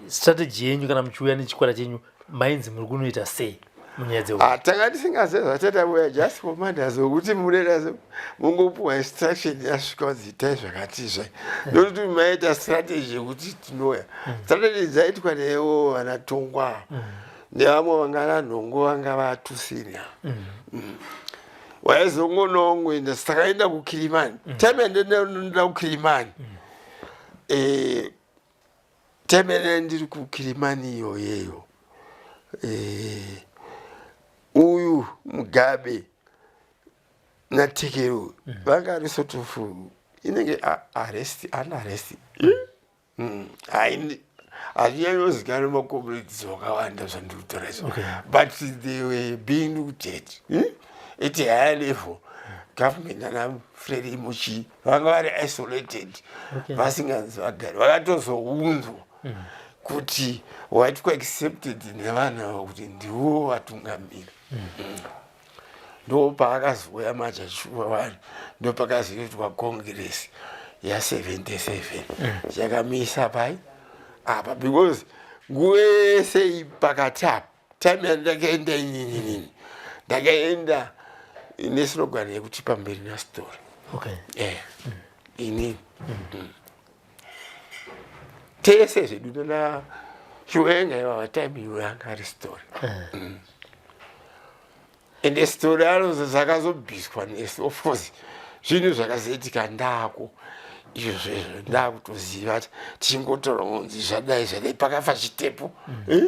strategy yenyu kana muchiuya nechikwata chenyu mainzi muri kunoita sei munyaya dzehondo? Ah, tanga tisingazivi zvatatavuya, just commanders wekuti murera mungopuwa instruction yasvika kunzi itai zvakati zvai, nokuti maita strategy yekuti tinoya. Strategy dzaitwa nevo vanatongwa nevamwe vanga vanhongo vanga vatusina waizongonongoenda. Takaenda kuKirimani. Time yandoenda kuKirimani, time yandanga ndiri kuKirimani iyoyeyo, uyu Mugabe naTekero vanga ari sort of inenge arrest, unarrest. Hazvinyanyozikanwa macomrades wakawanda zvandiri kutaura izvo, but they were being looked at at a higher level government. Ana Fredi Muchi vanga vari isolated, vasinganzi vagari, vakatozounzwa kuti waitwa accepted nevanhu ava kuti ndiwo vatungamiri. Ndo paakazouya machachuwa vanhu, ndo pakazoitwa congress ya77 yakamisa pai apa, because nguva yese pakati apa, time yandakaenda ininini, ndakaenda neslogan yekuti "Pamberi naStory". Inini tese zvedu nana Chiwenga ivava, time iwe anga ari Story. Ende Story anozo zvakazobviswa nesu. Of course zvinhu zvakazoitika ndako izvozvo izvo ndakutoziva, tichingotaura kunzi zvadai zvadai, pakafa Chitepo. Eh?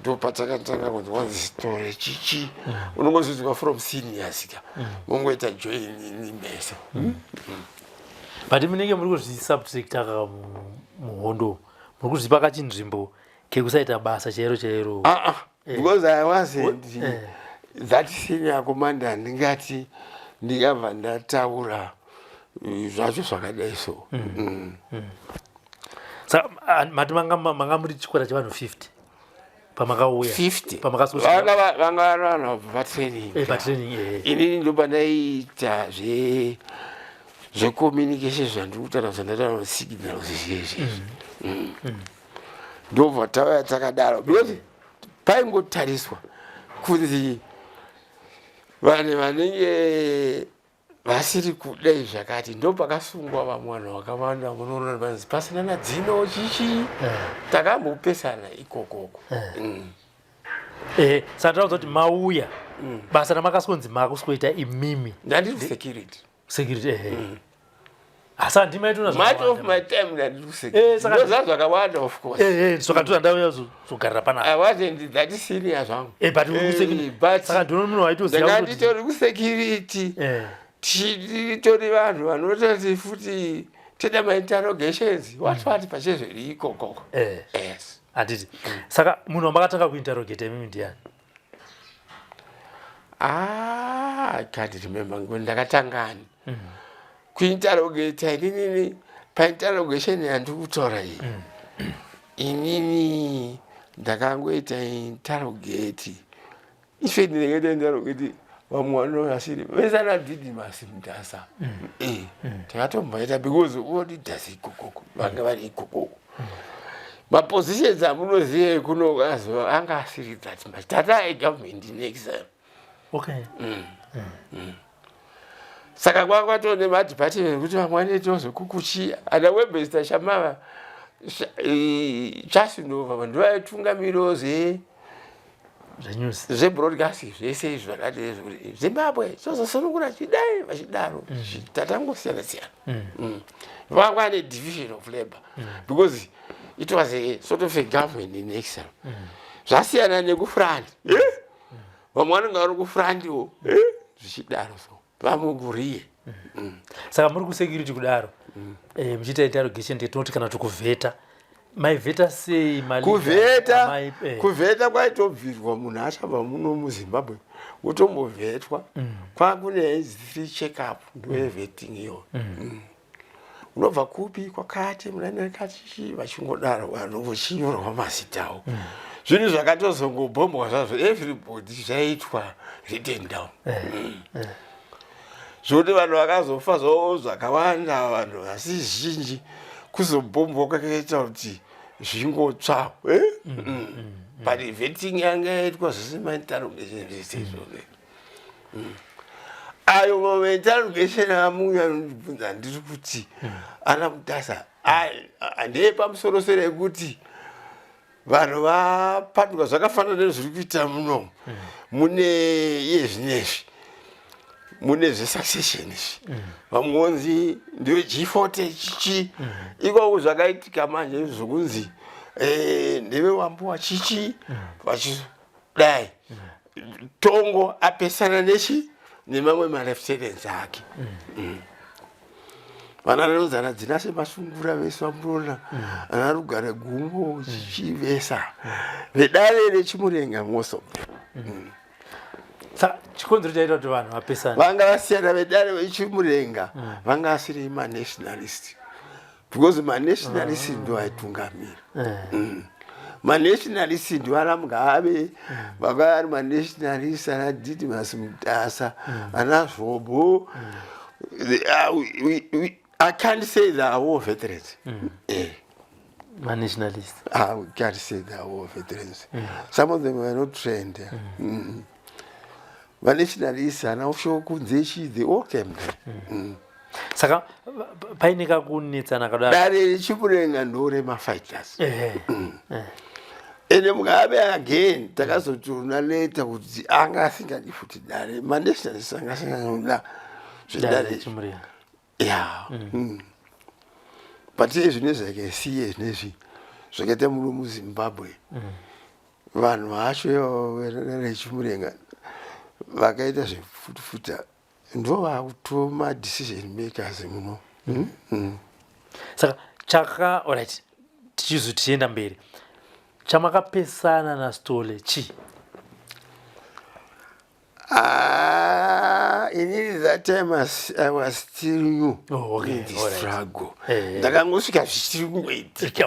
Ndo patakatanga kunzi wanzi Story chichi, unongozvinzwa from seniors ka, mongoita join mese. But munenge muri kuzvisubtracta ka muhondo, muri kuzvipa kachinzvimbo kekusaita basa chairo chairo? Ah, ah, because I wasn't that senior commander. Ndingati ndingabva ndataura zvacho zvakadai so. Saka mati manga muri chikwata chevanhu 50 pamakauya? 50. Pamakasvika. Vanga vari vanhu vabva patraining. Patraining. Inini ndo pandaiita zvecommunication zvandiri kutaura, zvandataura, signals zvezvi. Ndobva tauya takadaro because paingotariswa kunzi Vanhu vanenge vasiri kuda izvi zvakati ndopakasungwa vamwe vanhu vakawanda munoona vanzi pasina nadzino chichi eh. Takambopesana ikokoko eh. Eh, saka tinoudza kuti mauya basa ramakasonzi makusikoita imimi. Ndandiri kusecurity. Security, ehe. Asi handimaitona. Much of my time ndandiri kusecurity, zvakawanda of course. Saka ndozva ndauya kuzogarira panapa. I wasn't that senior zvangu. But uri kusecurity. But saka ndino munhu waitoziva ndanga nditori kusecurity. Titori vanhu vanototi futi toita mainterrogations, what what, pachezveri ikokoko. Yes. Handiti saka munhu wamakatanga kuinterrogate imimi ndiani? Ah, I can't remember ngoni ndakatangani kuinterrogata inini. Painterrogation yandiri kutaura iyi, inini ndakangoita interrogate. In fact, ndakaita interrogate vamwe vanovasiri vese ana Didymus Mutasa. Takatomboita because all leaders ikokoko vanga vari ikokoko. Mapositions amunoziva ekuno azo anga asiri that much. Tata egovernment in exile. Saka kwanga kwatoo nemadepartment ekuti vamwe vanoitawo zvekukuchiya, ana Webster Shamava, Chasinova, vanhu vaitungamirawo zve zvenews, zvebroadcast zvese izvi zvakati zvekuti Zimbabwe tozosunungura chidai vachidaro. Tatangosiyana siyana. Vanga vane division of labor because it was a sort of a government in exile. Zvasiyana nekufront. Vamwe vanenge vari kufrontiwo, zvichidaro, so vamwe kurear. Saka muri kusecurity kudaro, muchiita interrogation, tinoti kana kuti kuvheta, maivheta sei Kuvheta, kuvheta kwaitobvirwa munhu achabva muno muZimbabwe wotombovhetwa. Kwakune three check up, ndoyevetting iyo. Unobva kupi, kwakati, munanekati, vachingodaro vanhu vochinyorwa mazita avo. Zvinhu zvakatozongobhombwa zvazvo, everybody zvaitwa written down. Zvokuti vanhu vakazofa zvavo zvakawanda, vanhu vasi zhinji kuzobhombwa kwakaita kuti zvingotsva, eh? But vetting yanga yaitwa zvese, mainterrogation zvese izvozvo. Ayo mainterrogation amuya anondibvunza, ndiri kuti ana Mutasa ndeye pamusoro sere ekuti vanhu vapanduka, zvakafanana nezviri kuita muno mune iye zvinezvi mune zvesuccession izvi. Vamwe vonzi ndiwe G40 chichi. Ikoko zvakaitika manje zvokunzi ndeve wambuwa chichi, vachidai Tongo apesana nechi nemamwe malieutenants ake. Vana vanonzi ana Dzinashe Masungura vese vamunoona, ana Rugare Gumbo chichivesa vedare reChimurenga most of them. Saka chikonzero chaita kuti vanhu vapesane? Vanga vasiyana vedare veChimurenga, vanga vasiri manationalist because manationalist ndo aitungamira. Manationalist ndo ana Mugabe, vanga vari manationalist, ana Didymus Mutasa, ana Zvobo. I can't say they are war veterans. Manationalist. Ah, we can't say they are war veterans. Some of them were not trained. Manationalists, ana Ushewokunze, they all came there. Saka paine kakunetsana kadaro. Dare reChimurenga ndo remafighters. Ende Mugabe again takazotiona later kuti anga asingadi futi dare, manationalist anga asinganoda zvedare reChimurenga. Ya. But iye zvinezvi akasiye zvinezvi zvakaita muno muZimbabwe, vanhu vacho ivavo vedare reChimurenga vakaita zvefutifuta ndo vakutoma decision makers muno. Saka chaka, alright, tichizo tichienda mberi, chamakapesana naSithole chii? Ah, inini that time I was still new in the struggle. Ndakangosvika zvichiri kungoitika.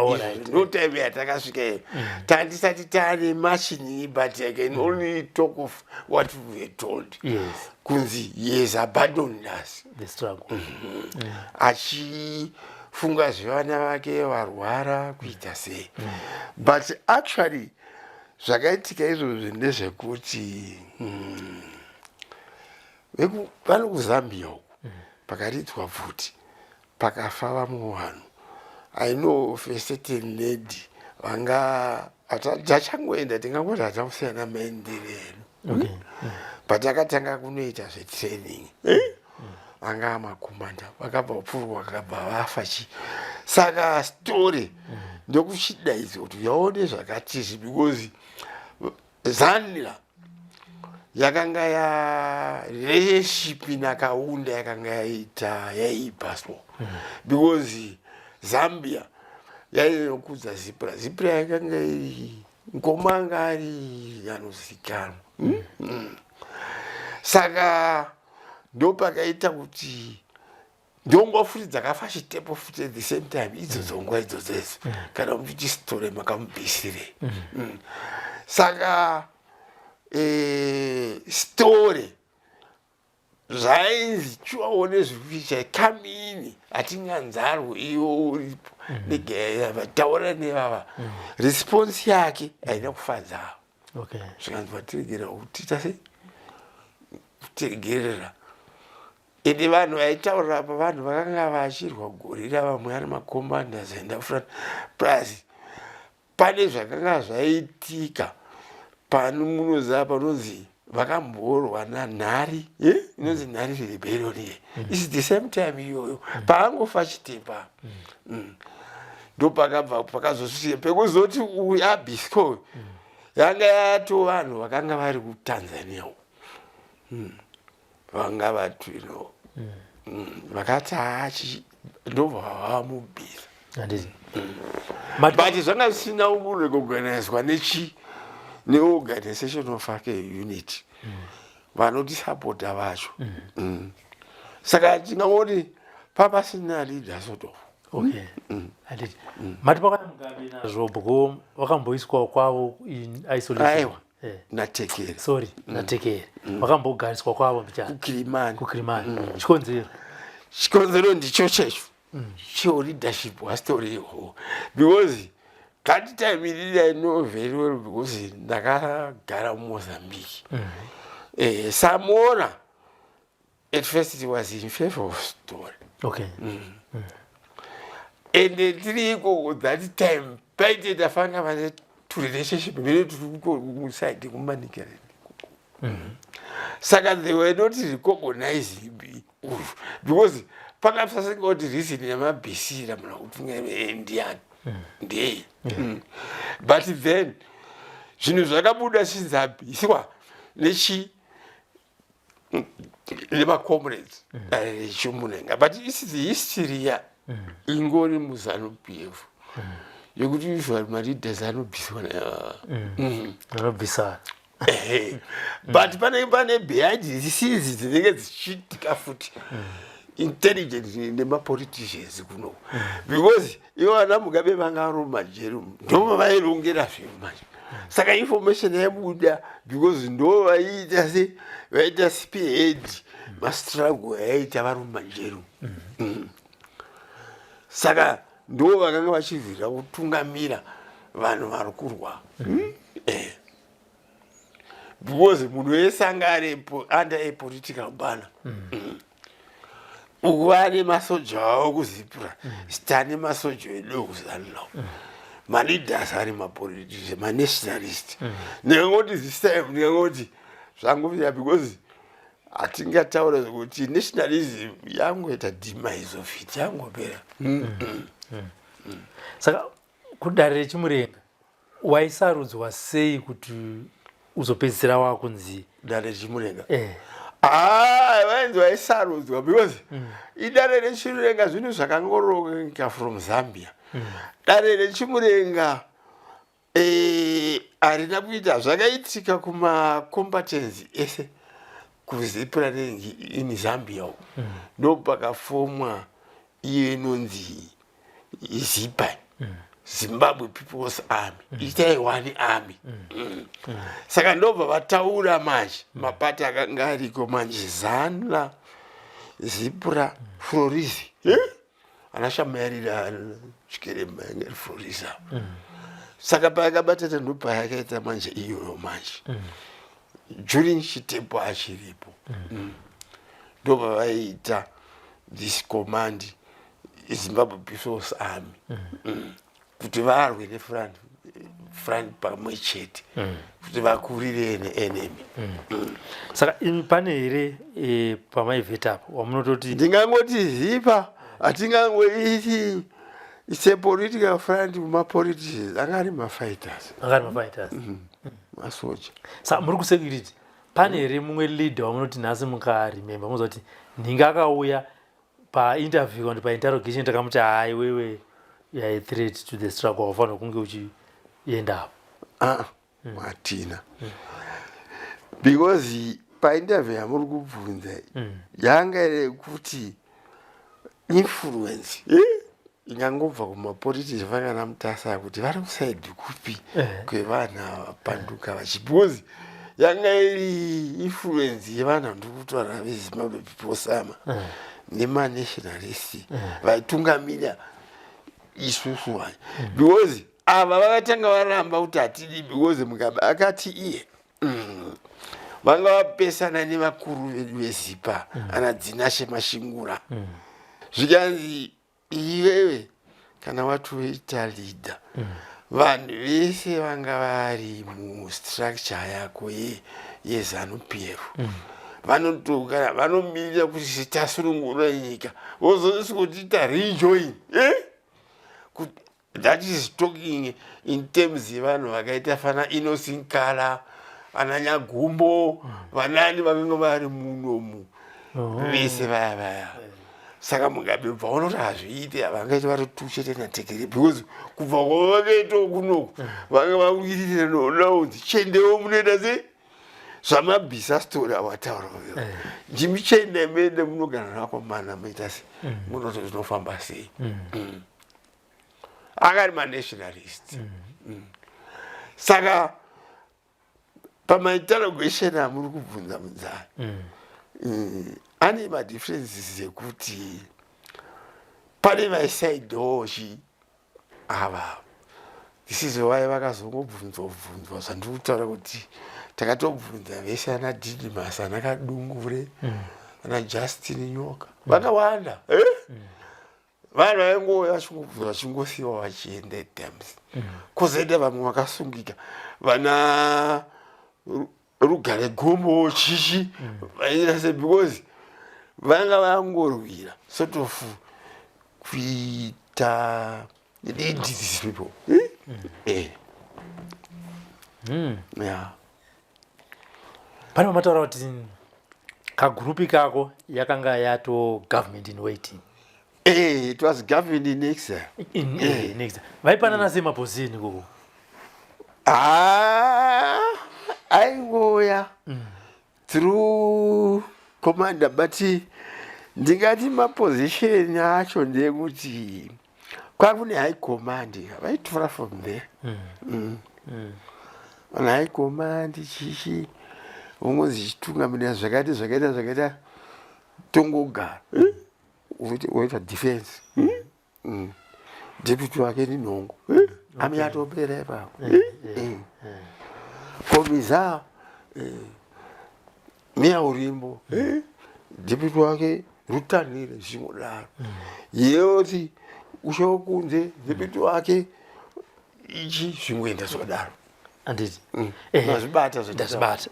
No time yatakasvika iyo tandisati taane machini, but I can only talk of what we were told kunzi he has abandoned us, the struggle. Achifunga zvevana vake varwara kuita sei. But actually zvakaitika izvozvi ndezvekuti Vano kuZambia uku pakaridzwa pfuti, pakafa vamwe vanhu. I know of a certain lady vanga tachangoenda, tingangoti hatina kusiyana maendere edu. But akatanga kunoita zvetraining, anga amakomanda, vakabva kupfurwa, vakabva vafa chi. Saka story ndokuchidaidzwa kuti yaone zvakatizvi, because ZANLA yakanga ya relationship naKaunda yakanga yaita yaipa so, because Zambia yainokudza ZIPRA. ZIPRA yakanga iri ngoma, anga ari anozikanwa. Saka ndopakaita kuti ndongwa futi dzakafa Chitepo futi at the same time idzo dzongwa idzodzedzo, kana muchiti Sithole makamubvisirei. Saka Sithole zvainzi chiwaone zvikuicha kamini, hatinganzarwo iwo uripo taura nevava. Response yake haina kufadza. Zvikanzi vatiregerera kutiita sei, kutiregerera. Ende vanhu vaitaurira apa, vanhu vakanga vachirwa gorira, vamwe ari macommanders enda front, plus pane zvakanga zvaitika pano. Munoziva panonzi vakamborwa naNhari, inonzi Nhari rebellion ye. Is the same time iyoyo paangofa Chitepa. Ndopakabva pakazosvika pekuzoti uyu abisco yanga yato vanhu vakanga vari kuTanzania uku, vanga vati vakati hachi, ndobva vamubvisa. Handiti. But zvanga zvisina kurecognizwa nechi neorganization of ake unit vanotisapota vacho. Saka tingangoti papasina leader sort of. Okay, handiti mati pakana Mugabe naZvobgo vakamboiswawo kwavo in isolation? Aiwa. NaTekere. Sorry, naTekere vakambogariswa kwavo mbichana. KuKilimani. KuKilimani. Chikonzero? Chikonzero ndicho checho cheo leadership hwastori ihwohwo, because that time inini I know very well because ndakagara muMozambique. Samora at first it was in favor of Sithole. Ende tiri ikoko that time paite tafanga vane turelationship vene turi kuside kuManicaland, saka they were not recognizing uyu because panga pasingoti reason yamabhisira muna kuti ndiani ndei. But then zvinhu zvakabuda since abhiswa nechi nemacomrades rechimunenga. But isi the history ya ingori muZANU PF yekuti usually maleaders anobviswa. Vanobvisana. Ehe. But pane behind the scenes dzinenge dzichiitika futi, intelligent nemapoliticians kuno, because ivo vana Mugabe vanga vari mumajeri, ndo vairongera zvinhu manje. Saka information yaibuda because ndo vaiita se vaita spearhead mastruggle yaiita vari mumajeri. Saka ndo vakanga vachirwira kutungamira vanhu vari kurwa. Because munhu wese anga ari under a political banner. Uku vane masoja avo kuZIPRA, tane masoja edu ekuZANLA, maleaders ari mapolitician, manationalist. Ndingangoti this time ndingangoti zvangofira because hatingataura zvekuti nationalism yangoita demise of it, yangopera. Saka kudare reChimurenga waisarudzwa sei kuti uzopedzisira wakunzi? Dare reChimurenga? Eh. Ah, vainzi vaisarudzwa because idare reChimurenga zvinhu zvakangoroka from Zambia. Dare reChimurenga harina kuita zvakaitika kumacombatants ese kuZIPRA in Zambia uku. Ndo pakafomwa iyo inonzi ZIPA, Zimbabwe People's Army, itai one army. Saka ndobva vataura manje mapati akanga ariko manje: ZANLA, ZIPRA, FROLIZI, eh? Ana Shamayarira, Chikerema yanga iri FROLIZI apa. Saka payakabatana ndopayakaita manje iyoyo manje during Chitepo achiripo. Ndopavaiita this command, Zimbabwe People's Army, Kuti varwe nefront front pamwe chete kuti vakurire neenemy. Saka imi pane here pamaivheta apo wamunototi? Ndingangoti ZIPA hatingangoiti it's a political front kumapoliticians, anga ari mafighters. Anga ari mafighters. Masoja. Saka muri kusecurity, pane here mumwe leader wamunoti nhasi mukaremember munoziva kuti nhinga akauya painterview kana kuti painterrogation takamuti, "Hai wewe, you are a threat to the struggle, waufanira kunge uchienda apo"? Ah, hatina, because painterview yamuri kubvunza yanga iri kuti influence ingangobva kumapolitics vakana Mutasa kuti vari kuside kupi kwevanhu ava panduka vachi, because yanga iri influence yevanhu vandiri kutaura veZimbabwe People's Army nemanationalist vaitungamira isusu vai, because ava vakatanga varamba kuti hatidi, because Mugabe akati iye vanga vapesana nevakuru vedu veZIPA, ana Dzinashe Mashingura. Zvikanzi, iwewe kana watoita leader, vanhu vese vanga vari mustructure yako yeZANU PF vanotogara vanomirira kuti tasunungura nyika, vozosikotiita rejoin, eh? That is talking in terms yevanhu vakaita fana Enos Nkala, vana Nyagumbo, vanani vakanga vari munomu vese vaya vaya. Saka Mugabe bva unoti hazviite, havangaiti vari tuchete naTekere, because kubva kwavakaitawo kunoku vanga vawiririra nonaunzi chendewo munoita sei zvamabhisa story awataura uyo, ndimichenda mende munogara nakomana muita sei, munoti zvinofamba sei. Akari manationalist. Saka pamainterrogation amuri kubvunza mudzai, ane madifferences ekuti pane vaisaidochi ava. This is why vakazongobvunzwa bvunzwa zvandiri kutaura kuti takatobvunza vese, ana Didymus, ana Kadungure, ana Justin Nyoka, vakawanda, eh? Vanhu vaingouya vachingobvunza, vachingosiyiwa vachienda times. Kwozoenda vamwe vakasungika, vana Rugare Gombo, chichi vaita se, because vanga vangorwira sort of kuita lead these people, eh? Eh. Yeah. Pane pamataura kuti kagurupi kako yakanga yato government in waiting. Eh, it was government in exile. In exile. Vaipanana sei maposition ikoko? Ah, aingoya through commander, but ndingati maposition acho ndeyekuti kwakune high command, vaitora from there. Vanhu high command chichi vongozi chitungamirira zvakati zvakaita zvakaita tongogara. Eh? Woita defense. Deputy wake ni Nhongo. Eh? Ami yatopera ipapo. Eh? Commissar Miya Urimbo, deputy wake Rutanire, zvingodaro. Yoti ushokunze deputy wake ichi, zvingoenda zvakadaro. Handiti? Mazvibata. Ndazvibata.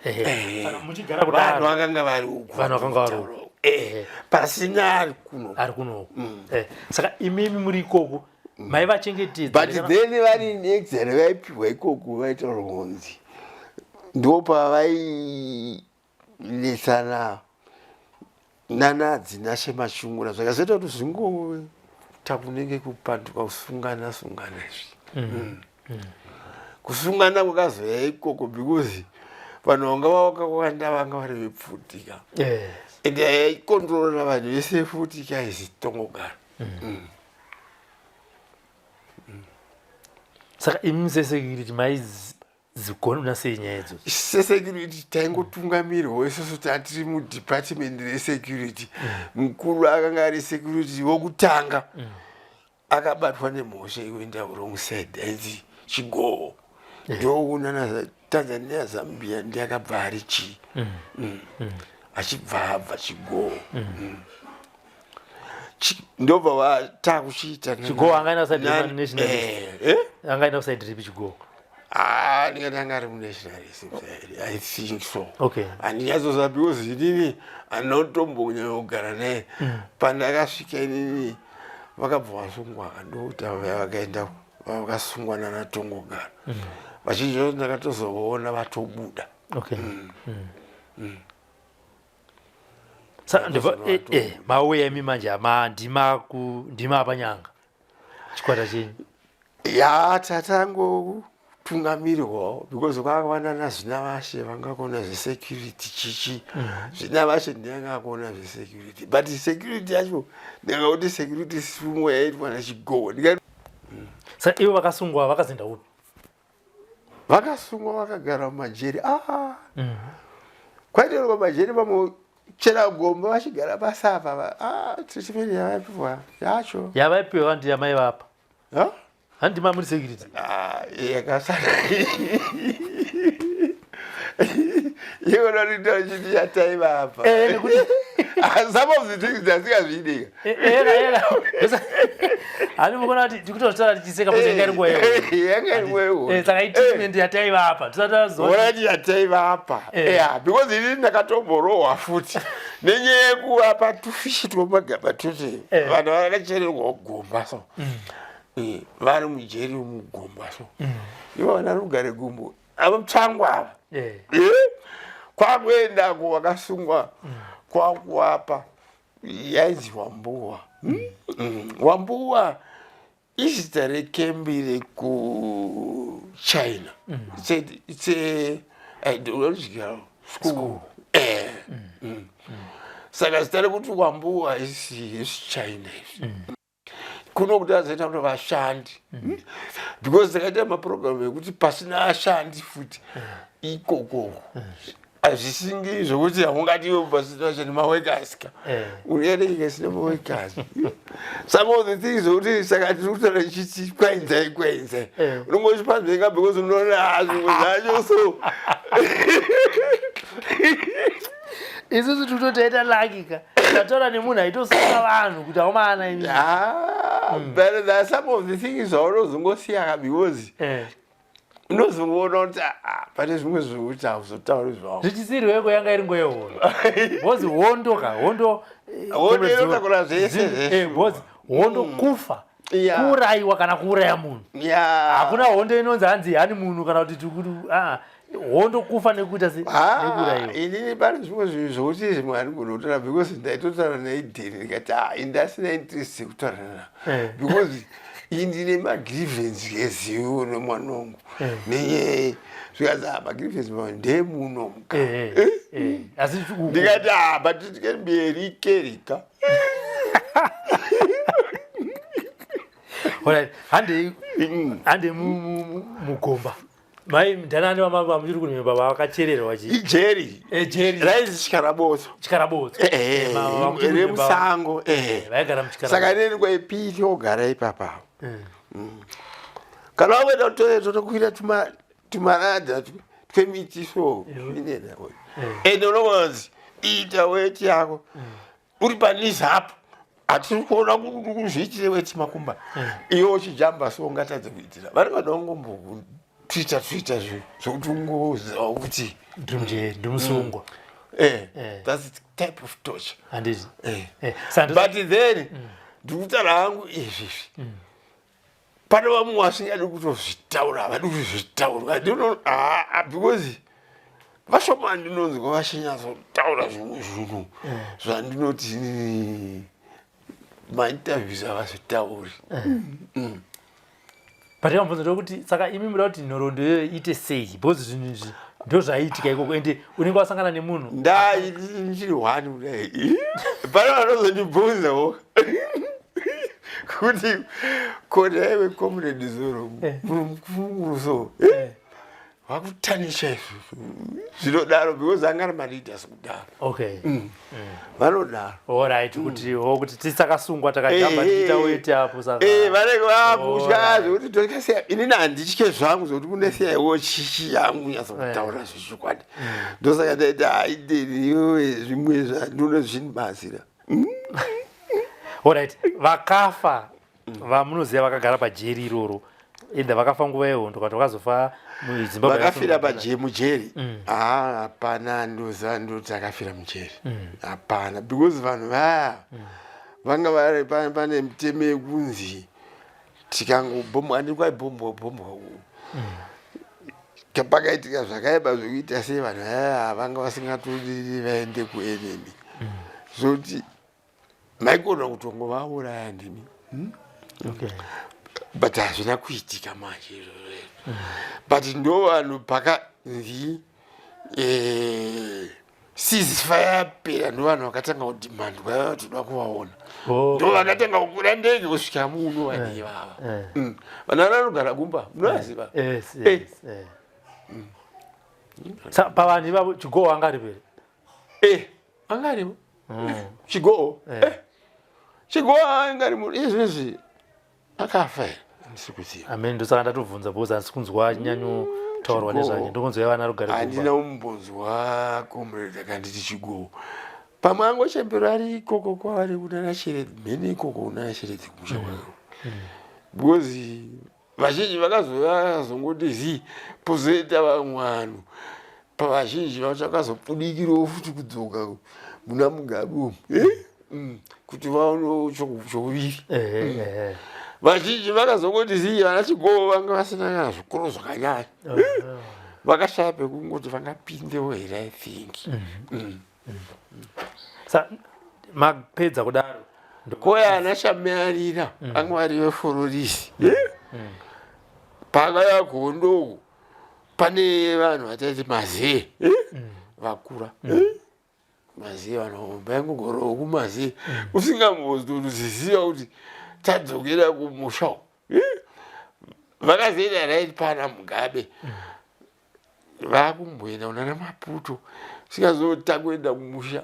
Saka muchigara Vanhu kudaro vakanga vari uku. Vanhu vakanga vari uku. Pasina ari kuno. Ari kunoku. Saka imimi muri ikoko maivachengetedza? But then vari in exile vaipiwa ikoko, vaitaura kunzi ndopavainetsana nana Dzinashe Mashungura, zvakazoita kuti zvingoita kunenge kupanduka, kusungana sungana izvi. Kusungana kwakazoya ikoko because vanhu vanga vakawanda vanga vari vepfutika and yaikontrolora vanhu vese futi chaizi tongogara. Saka imi sesecurity maizigona sei nyaya idzodzo? Sesecurity taingotungamirwa isusu tatiri mudepartment resecurity. Mukuru akanga ari security wokutanga akabatwa nemhosva yekuenda wrong side ainzi Chigovo, ndokunana Tanzania, Zambia, ndiakabva ari chii. Achibva abva Chigowo. Ndobva vatakuchiita. Chigowo angaenda kuside nationalist. Angaenda kuside ripi Chigowo? Ah, ndingati anga ari munationalism side, I think so. Okay. Handinyatsoziva because inini handinotombonyanya kugara naye. Pandakasvika inini vakabva vasungwa, ndokuti vaya vakaenda vakasungwa nanaTongogara. Vazhinji vacho ndakatozovaona vatobuda. Okay. Sa ndibva mauya imi manje ama ndima ku ndima apanyanga chikwata chenyu. Ya, tatangotungamirwawo because kwakawanda nazvina vashe vangakona zvesecurity chichi. Zvina vashe ndiye kuona zvesecurity, but security yacho ndingakuti security sumwe yaitwa naChigowo. Sa ivo vakasungwa vakazoenda upi? Vakasungwa vakagara mumajeri. Ah, kwaiterwa majeri, vamwe chera gomba vachigara pasapa. Ah, treatment yavaipiwa yacho Yavaipiwa vantu yamaivapa? Huh? Handima muri security? Ah, yakasara ikononita chiti yataivapa. Nekuti Some of the things ndasingazvidika. Era era hani mukona kuti tikutotaura tichiseka kuti yanga iri nguva yehondo. Yanga iri nguva yehondo. Saka itreatment yataivapa tisati tazoa Orati yataivapa. Yeah, because inini ndakatomborohwa futi nenyaya yekuvapa tufishi twomagaba tuti. Vanhu vakachererwa kugomba so. Vari mujeri mugomba so, ivo vana rugare gumbo ava mutsvangwa ava. Kwakuendako vakasungwa, kwakuvapa yainzi wambuwa. Wambuwa izita rekembi rekuChina. It's a ideological school. Saka zita rekuti wambuwa isi China izvi kuno kuti azoita kuti vashandi, because takaita maprogramu ekuti pasina ashandi futi ikokoko hazvisingi zvokuti haungati iwe pasina vashandi, maworkers ka. Unoyereka isina maworkers, some of the things zvokuti saka tiri kutaura ichiti kwainzai kwainzai. Unongochipanzvenga because unoona zvimwe zvacho so. Isusu tikutotaita lucky ka, tataura nemunhu aitosunga vanhu kuti aumana imi. Ah, but there are some of the things zvaunozongosiya ka because unozongoona kuti ah, pane zvimwe zvokuti hauzotauri zvavo. Zvichisirweko yanga iri nguva yehondo because hondo ka hondo Hondo inotakura zvese zvese. Because hondo kufa, kuurayiwa kana kuuraya munhu. Hakuna hondo inonzi hanzi hani munhu kana kuti tikuti ah, hondo kufa nekuita se Ah, nekuurayiwa. Inini pane zvimwe zvinhu zvokuti zvimwe handigoni kutaura because ndaitotaura naidheni ndikati ah, ini ndasina interest yekutaura na because ini ndine magrievance ezivo nemwana wangu nenyaya zvikanzi ah, magrievance mamwe ndemuno muka. Asi Ndikati ah, but it can be erikerika. Alright, handei handei mugomba mai ndanani vamuchiri kunimba vakachererwa chi Ijeri. Jeri. Rainzi Chikarabotso. Chikarabotso. Remusango. Vaigara muchikarabotso. Saka inini kwaipiti ogara ipapa. Kana wakuenda kutoilet totokwira tumaradha twemiti so inena ende unokonzi ita weti yako uri paknees apo, hatiri kuona kuzviitire weti makumba iwe uchijamba so ungatadze kuitira vari vada kungombokutuita tuita zvinhu zvokuti ungoziva kuti Ndiri mujeri, ndiri musungwa. That's the type of torture. Handiti? But then ndikutaura hangu izvizvi, pane vamwe vasingadi kutozvitaura, havadi kuzvitaura because vashoma ndinonzwa vachinyatsotaura zvimwe zvinhu zvandinoti inini mainterviews havazvitauri. But yamubvunzo ndokuti saka imi muda kuti nhoroondo iyoyo iite sei? Because zvinhu izvi ndo zvaiitika ikoko ende unenge wasangana nemunhu. Ndai ndichiri one kudai, pane vanozondibvunzawo kuti kodaiwe comrade zoro mukuru so. Vakutanisha izvozvo zvinodaro because anga ari maleaders kudaro. Okay. Vanodaro. Alright, kuti oh, kuti tisakasungwa takajamba tichiita weti apo saka. Eh, vanenge vakutya Alright. zvekuti tokasiya. Inini handitye zvangu zvekuti kune siyaiwo chichi yangu nyatso kutaura zvechokwadi. Ndosaka ndaiti haideni iwewe zvimwe zvandinoona zvichindibatsira. Alright, vakafa vamunoziva vakagara pajeri iroro either vakafa nguva yehondo kana vakazofa muZimbabwe. Vakafira paje mujeri? Ah, hapana ndoziva ndoti akafira mujeri, hapana, because vanhu vaya vanga vari pane mitemo yekunzi tikangobhombwa, andi kwaibhombwa bhombwa, pakaitika zvakaipa zvekuita sei, vanhu vaya vanga vasingatodiri vaende kuenemy, zvokuti maigona kutongovauraya ndimi. But hazvina kuitika manje izvozvo, but ndo vanhu pakanzi ceasefire yapera, ndo vanhu vakatanga kudhimandwa, toda kuvaona. Ndo vakatanga kukwira ndege kusvika muno vanhu ivava. Vanhu vanogara kumba munovaziva. Yes, yes. Pavanhu ivavo Chigoho anga ari pere? Eh, anga arimo Chigoho. Chigoho anga ari muno izvezvi, akafa here handisi kuziva. Amen, ndosaka ndatobvunza because handisi kunzwa chinyanyotaurwa nezvake, ndokunzwa vana rugare. Handina kumbonzwa comrade akanditi Chigoho, pamwe angochembero ari ikoko kwavari kunana Chiredzi, mhene ikoko kunana Chiredzi kumusha kwako, because vazhinji vakazongoti zii, pozoita vamwe vanhu pavazhinji vacho vakazopfudikirawo futi kudzoka muna Mugabe umu. Kuti vaonewo chouviri. Vazhinji vakazongoti zii, vana Chigoho vanga vasina kana zvikoro zvakanyanya, vakashaya pekungoti vangapindewo here, I think. Sa mapedza kudaro? Koya ana Shamearira anga vari vefororisi pakaya hondo uku, pane vanhu vataiti mazee vakura, mazee vanomba yangogorowo kumazee, usingambozoziziva kuti tadzokera kumusha uku. Vakazoenda right pana Mugabe, vakumboenda kunana Maputo, singazota kuenda kumusha,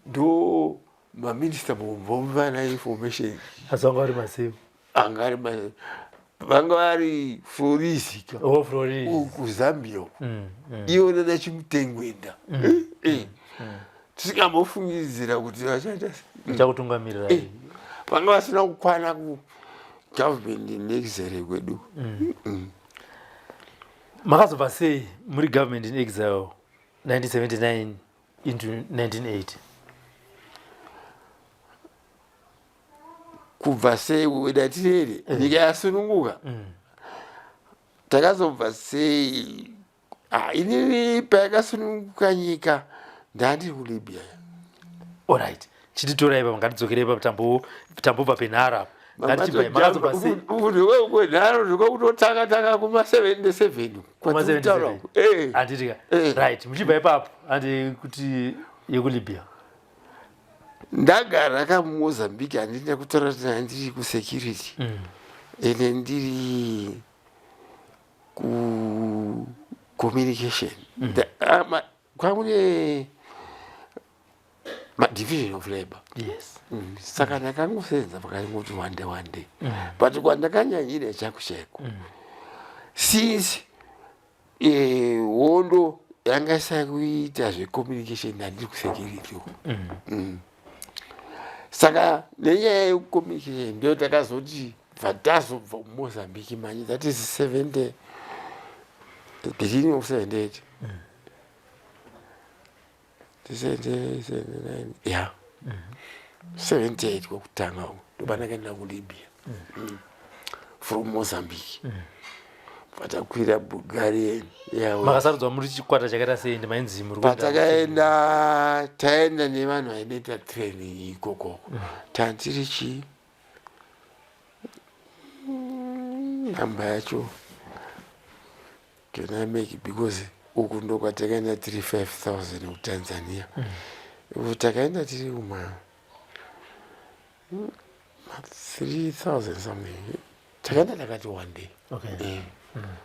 ndo maminista vana information. Asi vanga vari masivo? Anga ari vanga vari Florisika. Oh, Floris. KuZambia uku ivo nana Chimutengwenda, tisingambofungidzira kuti vachaita Chakutungamirira. Vanga vasina kukwana kugovernment in exile kwedu. Makazobva sei muri government in exile 1979 into 1980? Kubva sei datirere nyika yasununguka? Takazobva sei? Ah, inini payakasununguka nyika ndandiri kuLibya. Alright, chititorai ipapo, ngatidzokerei ipapo, tambobva penharo apa. Ngatichibva, makazobva sei? Nharo ndikokutotanga tanga kuma 77. Kuma 77? Eh. Handitika? Eh. Right, muchibva ipapo, handi kuti yekuLibya? Ndagara kamuMozambique, handina kutaura kuti ndiri kusecurity ende ndiri kucommunication. Kwakune madivision of labor. Saka ndakangosenza pakangoti wande wande, but kwandakanyanyira chako chaiko, since hondo yanga isakuita zvecommunication, ndandiri kusecurity uko. Saka nenyaya yecommunication ndo takazoti bva tazobva kuMozambique manje, that is 70, beginning of 78, 79, yeah, 78 kwekutanga uko, ndopandakaenda kuLibya from Mozambique, patakwira Bulgarian Airways. Makasarudzwa muri chikwata chakaita sei, ndimainzi muri kuenda? Patakaenda, taenda nevanhu vainoita training ikokoko, tandiri chii, namba yacho can I make it, because uku ndokwatakaenda tiri 5000 kuTanzania. Uku takaenda tiri kuma ma 3000 something, takaenda takati one day.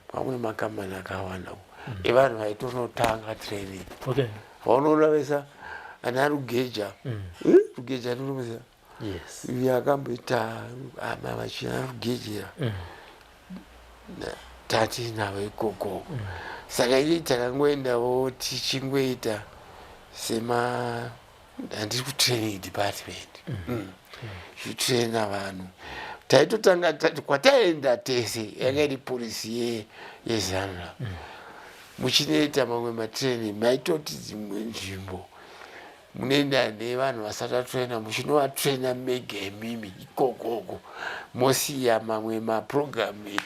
Kwakune makambani akawanda. evanhu vaitonotanga training. Vaunoona vesa ana Rugeja. Rugeja ndinomuziva. Yes. Yakamboita mavachina Rugejera. Tati navo ikoko. Saka ini takangoendawo tichingoita sema handiri kutraining department. Tichitraina vanhu. Taitotanga tati kwataenda tese yanga iri polisi yeZANLA. Muchinoita mamwe matraining maitoti dzimwe nzvimbo munoenda nevanhu vasati vatraina, muchinovatraina mega imimi ikokoko, mosiya mamwe maprogramu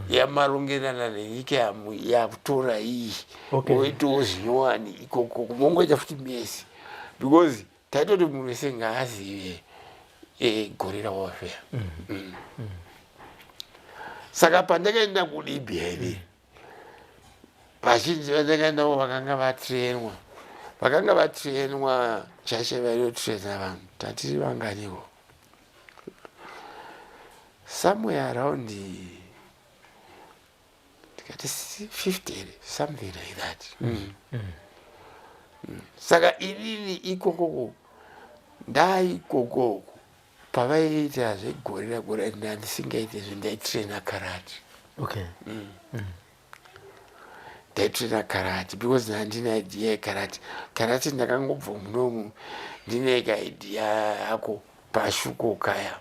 yamarongerana nenyika yakutora iyi. Moitawo zvinyowani ikokoko, mongoita futi mese, because taitoti munhu wese ngaazive guerrilla warfare. Saka pandakaenda kuLibya ini, vazhinji vandakaendawo vakanga vatrainwa chache vainotraina vanhu. Tatiri vanganiwo? Somewhere around ndikati 50 here, something like that. Saka inini ikokoko ndaikokoko pavaiita zveguerrilla guerrilla, ndandisingaite zve, ndaitraina karate. Ndaitraina karate because handina idea yekarate. Karate ndakangobva munomu ndine kaidea yako pashuko kaya.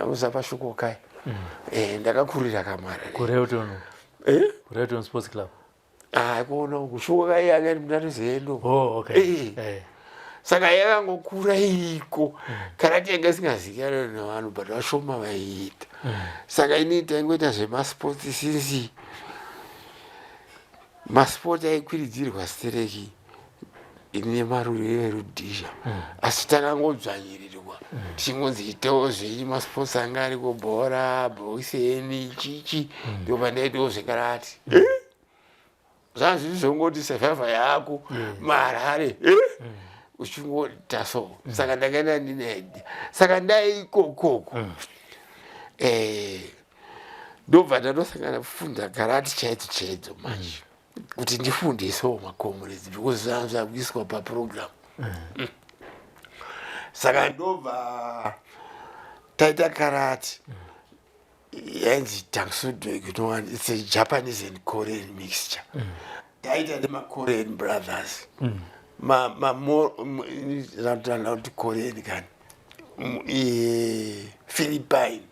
Unoziva pashuko kaya? Ndakakurira kamara. KuRaylton? KuRaylton Sports Club? Kuona kushuko kaya yanga iri munatozendo. Oh, okay. Saka yakangokura iriko karate, yanga isingazikanwa nevanhu, but vashoma vaiita. Saka ini taingoita zvemasports, since masport aikwiridzirwa stereki nemaruri verudhizha, asi takangodzvanyirirwa tichingonzi itewo zvenyu masports anga ariko, bhora, bhokiseni, chichi. Ndo pandaitawo zvekarate, zvazviri zvongoti survivor yako marare uchingoita so. Saka ndakaenda ndine idea, saka ndaikokoko ndobva ndatosangana kufunda karate chaidzo chaidzo manje kuti ndifundisewo macomrades, because zvanga zvakuiswa paprogram. Saka ndobva taita karate yainzi Tang Soo Do. It's a Japanese and Korean mixture. Taita nemaKorean brothers, ratana kuti Korean kani, Philippine.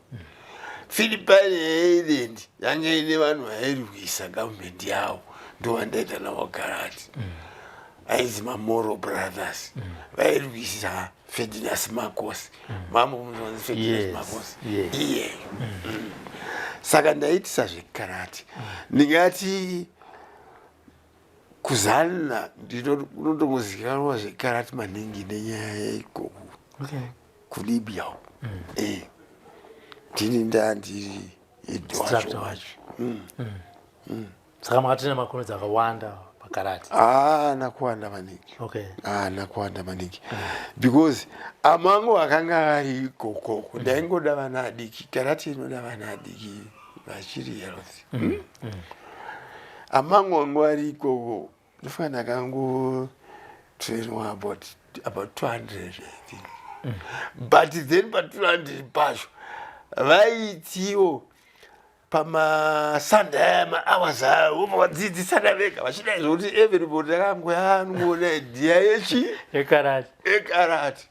Philippine Island yanga ine vanhu vairwisa gavhumendi yavo, ndo vandaita navo karate, ainzi maMoro Brothers, vairwisa Ferdinand Marcos. Mambo munonzi Ferdinand Marcos. Iye. Saka ndaitisa zvekarate. Ndingati kuZANLA ndinotongozikanwa zvekarate maningi nenyaya yeikoko kuLibya uko. Ndini ndandiri head wacho. Instructor wacho. Saka makatraina macomrades akawanda pakarate? Haana kuwanda maningi. Haana kuwanda maningi because amangu akanga ari ikokoko, ndaingoda vana adiki. Karate inoda vana adiki vachiri healthy. Amangu wangu ari ikoko, ndofanira ndakangotrainwa about 200, I think. But then pa200 pacho vaitiwo pamaSunday aya, mahours aya, vobva vadzidzisana vega vachidai zvokuti everybody akangoya anongoona idea yechi Yekarate. Ekarate.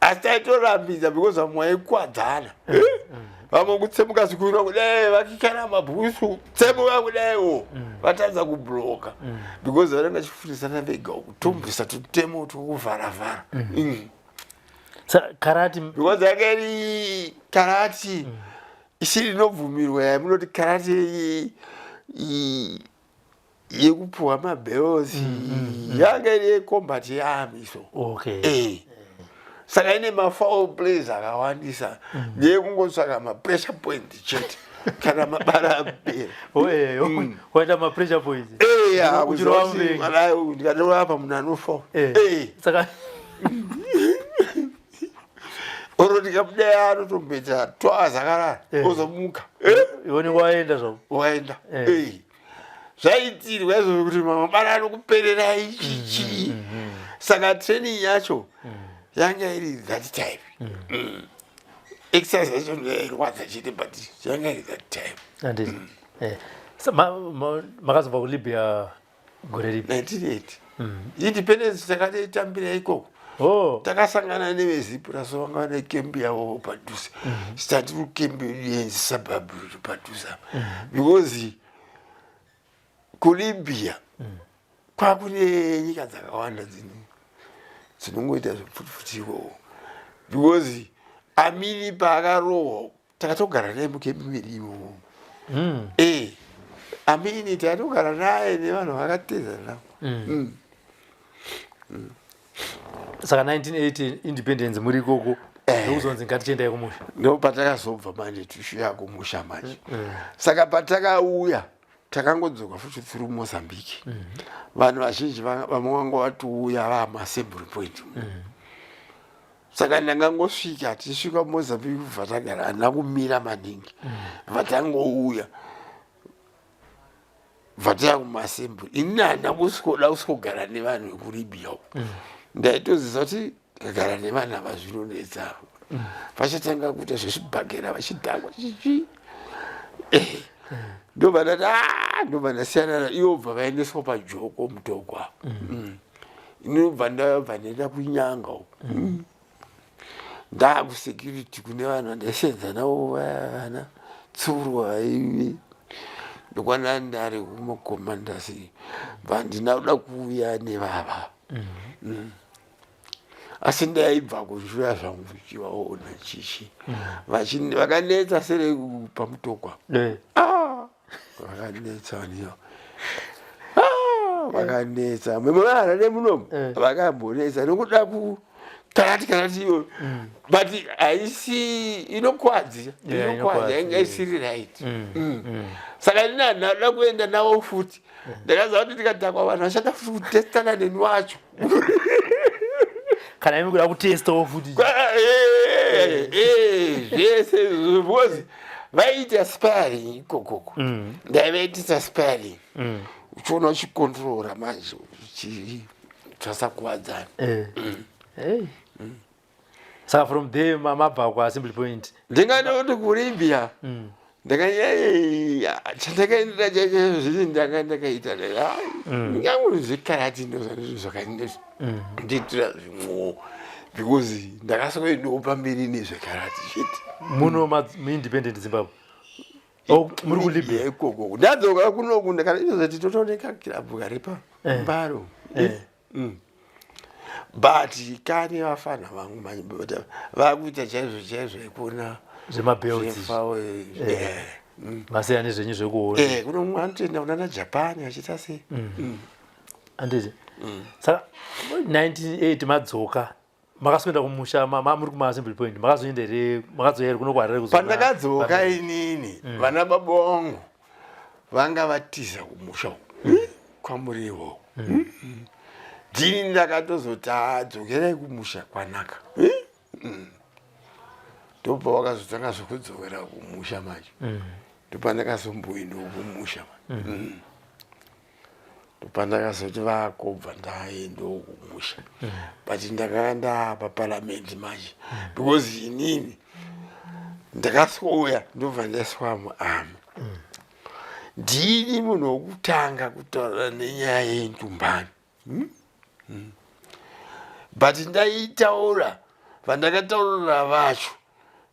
Asi taitorambidza because vamwe vaikwadzana. Vamwe kutsemuka zvikuru kudai, vakikana mabhusu, kutsemuka kudaiwo, vatadza kubloka because vanenge vachifundisana vega kutombisa tutemo twokuvharavhara. Saka karate Because yanga iri karate isiri inobvumirwa yamunoti karate yekupuhwa mabelts, yanga iri yecombat yearmy so. Saka ine mafoul plays akawandisa, ndeyekungotsvaka mapressure point chete kana mabara apera. Oh, waita mapressure points. Uchirova muvengi. Ndikadorapa munhu anofa. Saka Oro tikabuda anotomboita twazakarara Eh. ozomuka. Eh? Iwe waenda zvako. Waenda. Eh. Eh. Zvaitirwa izvozvo kuti mabara anokupererai chichii. Saka training yacho yanga iri that type. Exercise yacho ndoyairwadza chete, but yanga iri that type. Handiti. Eh. So, makazobva kuLibya gore ripi? 1980 independence takatoitambira ikoko. Oh. Takasangana neveZIPRA, so vanga vane kembi yavo padhuze. Sitati kukembi yedu yenzi suburb iri padhuze apa, because kuLibya kwakune nyika dzakawanda dzinongoita zvepfutifuti ikoko, because Amini paakarohwa takatogara naye mukembi medu imomo. E, Amini takatogara naye nevanhu vakateza navo. Saka 1980 independence muri ikoko, Eh. ndokuzonzi ngatichiendai kumusha. Ndo patakazobva manje tichisvika kumusha manje. Saka patakauya takangodzoka futi through Mozambique. Vanhu vazhinji vamwe vanga vatiuya vamaAssembly Point. Saka ndangangosvika, tichisvika Mozambique kubva tagara, handina kumira maningi, vatangouya vataya kumaAssembly. Ini handina kusikoda kusikogara nevanhu vekuLibya uko. Ndaitozisa kuti ndikagara nevanhu ava zvinonetsa, vachatanga kuita zvezvibhakera, vachidhakwa, chichi. Ndobva ndati, "Ah," ndobva ndasiyana na ivo, bva vaendeswa paJoko Mutoko. Inobva ndabva ndaenda kuNyanga uko. Ndakusecurity kune vanhu vandaisenza navo vaya, vana Tsurwa vaivi ndokwana ndari kumacommanders. Vandina kuda kuuya nevava. Asi ndaibva kuzvuya zvangu chivaona chichi. Vakanetsa sere paMutoko. Ah, vakanetsa vanhu, vakanetsa memuHarare munomu. Vakambonetsa nokuda ku karate, karate iyoyo, but haisi inokwadzi. Yeah, inokwadzi. Inokwadzi, Yanga isiri right. Saka ini handada kuenda navo futi. Ndakaziva kuti ndikadhakwa vanhu vachada futi kutestana neni wacho. Kana imi kuda kutestawo futi. Zvese izvozvo, because vaiita sparring ikokoko, ndaivaitisa sparring, uchiona uchikontrora manje uchivasakuwadzana. Hey. Saka from there mabva kuAssembly Point. Ndinganoti kuLibya ndakanyanya chandakaendera chacho zvini ndanga ndakaita ndingangoti zvekarate ndo zvakandiitira zvimwewo, because ndakasoendawo pamberi nezvekarate chete. Muno muindependent Zimbabwe? Oh, muri kuLibya? Ikoko ndadzoka kunoku ndakana izvozvo titotooneka kirabhu karipa mbaro. But kane vafana vangu manje but vakuita chaizvo chaizvo ikuona. Zvemabelts. Zvefawo. Masiyana nezvenyu zvekuona. Kuno mumwe anotoenda kunana Japan achiita sei. Handiti. Saka 1980 madzoka, makazoenda kumusha, muri kumaAssembly Point, makazoenda here, makazouya here kuno kuHarare kuzoona? Pandakadzoka inini, vana baba vangu vanga vatiza kumusha uku kwaMuriwo uku. Ndini ndakatozoti, "Adzokerai kumusha kwanaka." Ndobva wakazotanga zvekudzokera kumusha manje. Ndopandakazomboendawo kumusha. Ndopandakazoti vakobva ndaendawo kumusha, but ndakanga ndapa paramende manje, because inini ndakasouya ndobva ndaiswa muarmy. Ndini munhu wokutanga kutaura nenyaya yeNtumbani. But ndaitaura, vandakataurira vacho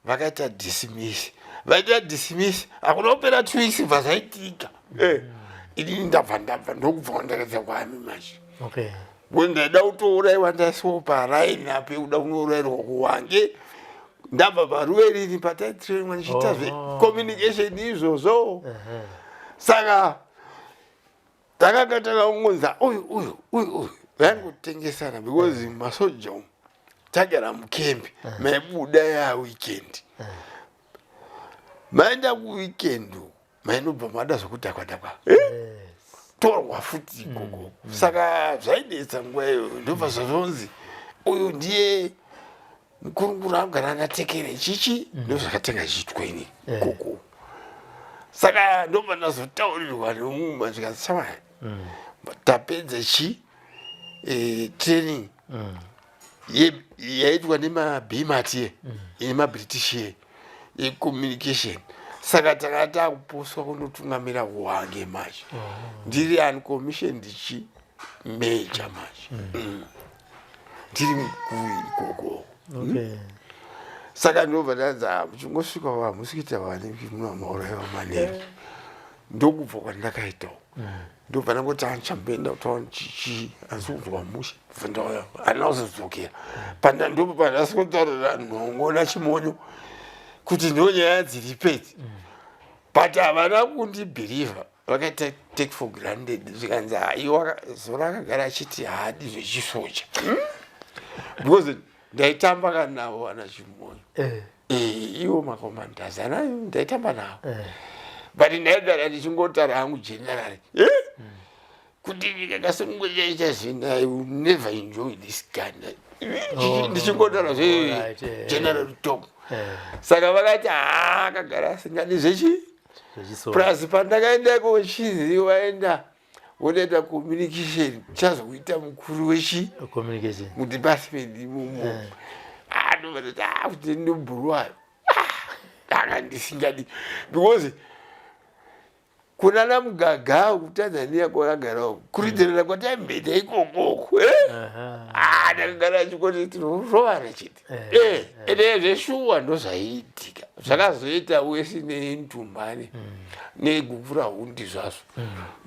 vakaita dismiss, vaita dismiss, hakuna kupera 2 weeks bva zvaitika. Inini ndabva ndokubva ndakaita kuarmy manje. Because ndaida kutourayiwa, ndaiswawo paraini apo yekuda kunourayirwa kuHwange. Ndabva paRuwerini pataitrainwa ndichiita zvecommunication izvozvo. Saka takanga takaungonza uyu uyu uyu uyu, vaingotengesana, because masoja umu tagara mukembi maibuda yaweekend, maenda kuweekend uku mainobva mada zvokudhakwa dhakwa, torwa futi ikoko. Saka zvainetsa nguva iyoyo. Ndobva zvazvonzi uyu ndiye. Mukurukuru akugara anatekere chichi ndozvakatanga chiitwa ini koko. Saka ndobva ndazotaurirwa neumwe zvikanzi shamwari, tapedza chi training yaitwa nemaBMAT ye nemaBritish ye yecommunication. Saka tanga takuposwa kunotungamira hwange manje, ndiri uncommissioned chi major manje. Ndiri mukuru ikoko. Saka ndobva ndanzi, "Ah, muchingosvika hamusi kuita vane munomauraiwa manheru." Ndokubva kwandakaitawo, ndobva ndangoti handichamboenda kutaura chichi, handisi kunzwa mushe. Bva ndauya, handina kuzodzokera. Ndipo pandasi kutaurira nhongo naChimonyo kuti ndo nyaya dziri pedzi, but havana kundibhirivha, vakaita take for granted. Zvikanzi, haiwa, zora akagara achiti haadi zvechisoja, Because ndaitamba kanavo ana Chimonyo. Iwo macommanders anayo ndaitamba navo, but ndaigara ndichingotaura hangu generally kuti nyika ikasununguka zvino, I will never enjoy this gun. Ndichingotaura zve general talk. Saka vakati, haa, akagara asingadi zvechi Zvechisoja. Plus pandakaendako chinzi waenda wonoita communication, chazokuita mukuru wechi communication mudepartment imomo. Anobva kuti ndobhuruwayo ndanga ndisingadi, because kunana Mugaga kuTanzania kwakagarawo kuridzirana kwataimboita ikokoko. Ndakagara chikoti tinorovana chete. Ende zveshuwa ndozvaiitika, zvakazoita wesi nentumbane neGukurahundi zvazvo,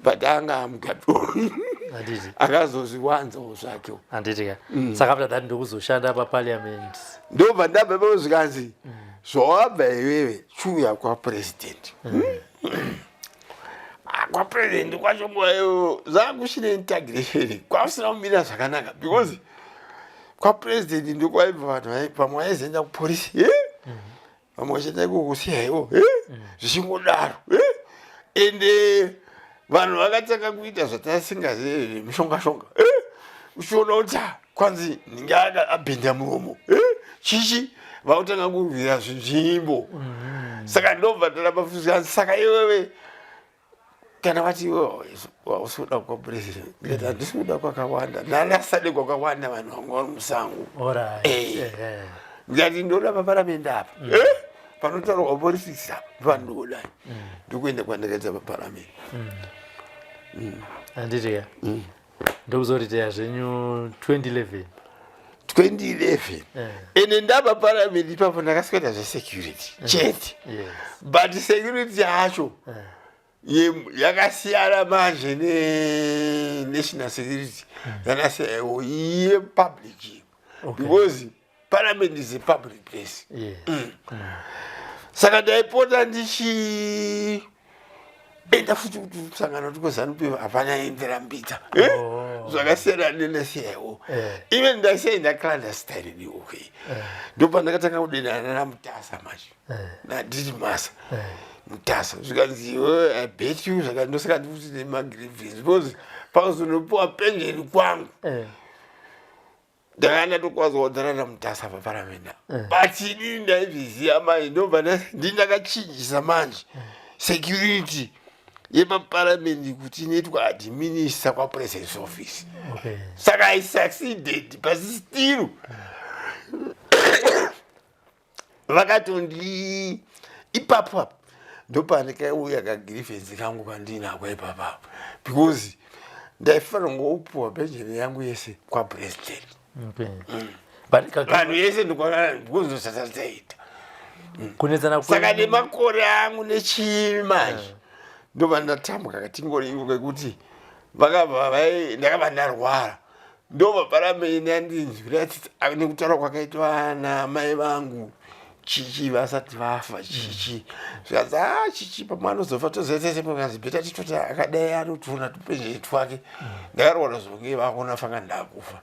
but anga aMugabe Handiti. akazozviwanzawo zvake. Handiti ka. Saka after that ndokuzoshanda paparliament. Ndobva ndabva ipapo, zvikanzi, zvawabva iwewe, chiuya kwapresident. Ah, kwapresident kwacho nguva iyoyo zvakuchine integration, kwakusina kumira zvakanaka, because kwapresident ndokwaibva vanhu vamwe vaizoenda kupolisi, vamwe vachienda ikoko CIO, zvichingodaro. Ende vanhu vakatanga kuita zvatasingazivi zvemishonga-shonga, uchiona kuti, ah, kwanzi ndinge abhenda muromo, chichi vakutanga kurwira zvinzvimbo. Saka ndobva ndaramba futi. Saka iwewe kana vati iwe hausi kuda kwapresident, ndikati handisi kuda kwakawanda, ndanasade kwakawanda vanhu vanga vari musango. Ndikati ndoda paparamende apa, panotaurwa politics apa, ndopandodai. Ndokuenda kwandakaita paparamende. Handiti ka. Ndokuzoretire zvenyu 2011. 2011. Ende ndabva paramende ipapo ndakasweda zvesecurity chete. But security yacho yakasiyana manje nenational security yanasiyawo yepublic, because parliament is a public place. Saka ndaipota ndichienda futi kuti musangano tikoZANU PF hapana endera mbita. Oh. Zvakasiyana nenasiyawo. Even ndaisaenda clandestine. Okay, ndopandakatanga kudenana naMutasa manje, naditi masa Mutasa. Zvikanzi, iwe, I bet you. Zvaka ndosaka ndikuti nemagrievance, because pakuzonopiwa penjeni kwangu ndakanga ndatokwanisa kuodzana naMutasa paparamende, but inini ndaizviziva manje. Ndobva ndini ndakachinjisa manje security yepaparamende kuti inoitwa administer kwapresident's office. Saka I succeeded, but still vakatondi ipapo apo ndopandikauya kagrievance kangu kandinako ipapapo, because ndaifanira ngopuwa penjeni yangu yese kwapresident. But vanhu yese because ndosasataita. Kunetsana Saka nemakore angu nechii manje, ndobva ndatambwa katingori iko kekuti vakabva ndakabva ndarwara. Ndobva paramende yandinzwira tsitsi nekutaura kwakaitwa namai vangu chichi vasati vafa chichi. Zvikanzi, a chichi pamwe anozofa, tozoita sekanzi better titoti akadai anotiona tupenjeni twake. Ndakarwara zvonge vakona fanga ndakufa,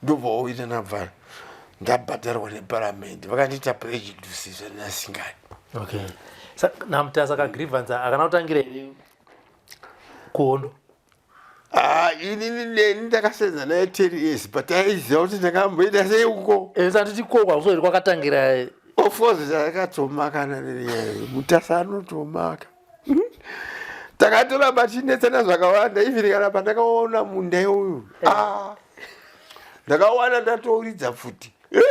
ndobva woita nabva ndabhadharwa neparamende, vakandiita prejudice zvandasingadi. Okay, naMutasa kagrievance akana kutangira here kuhondo? Ah, inini neni ndakasenza naye 10 years but aiziva kuti ndakamboita sei uko. Eh, sanditi ko kwakusori kwakatangira. Of course takatomaka nenyaya Mutasa anotomaka. Takatoramba tichinetsana zvakawanda even kana pandakaona munda uyu. Ah. Ndakawana ndatoridza pfuti. Eh?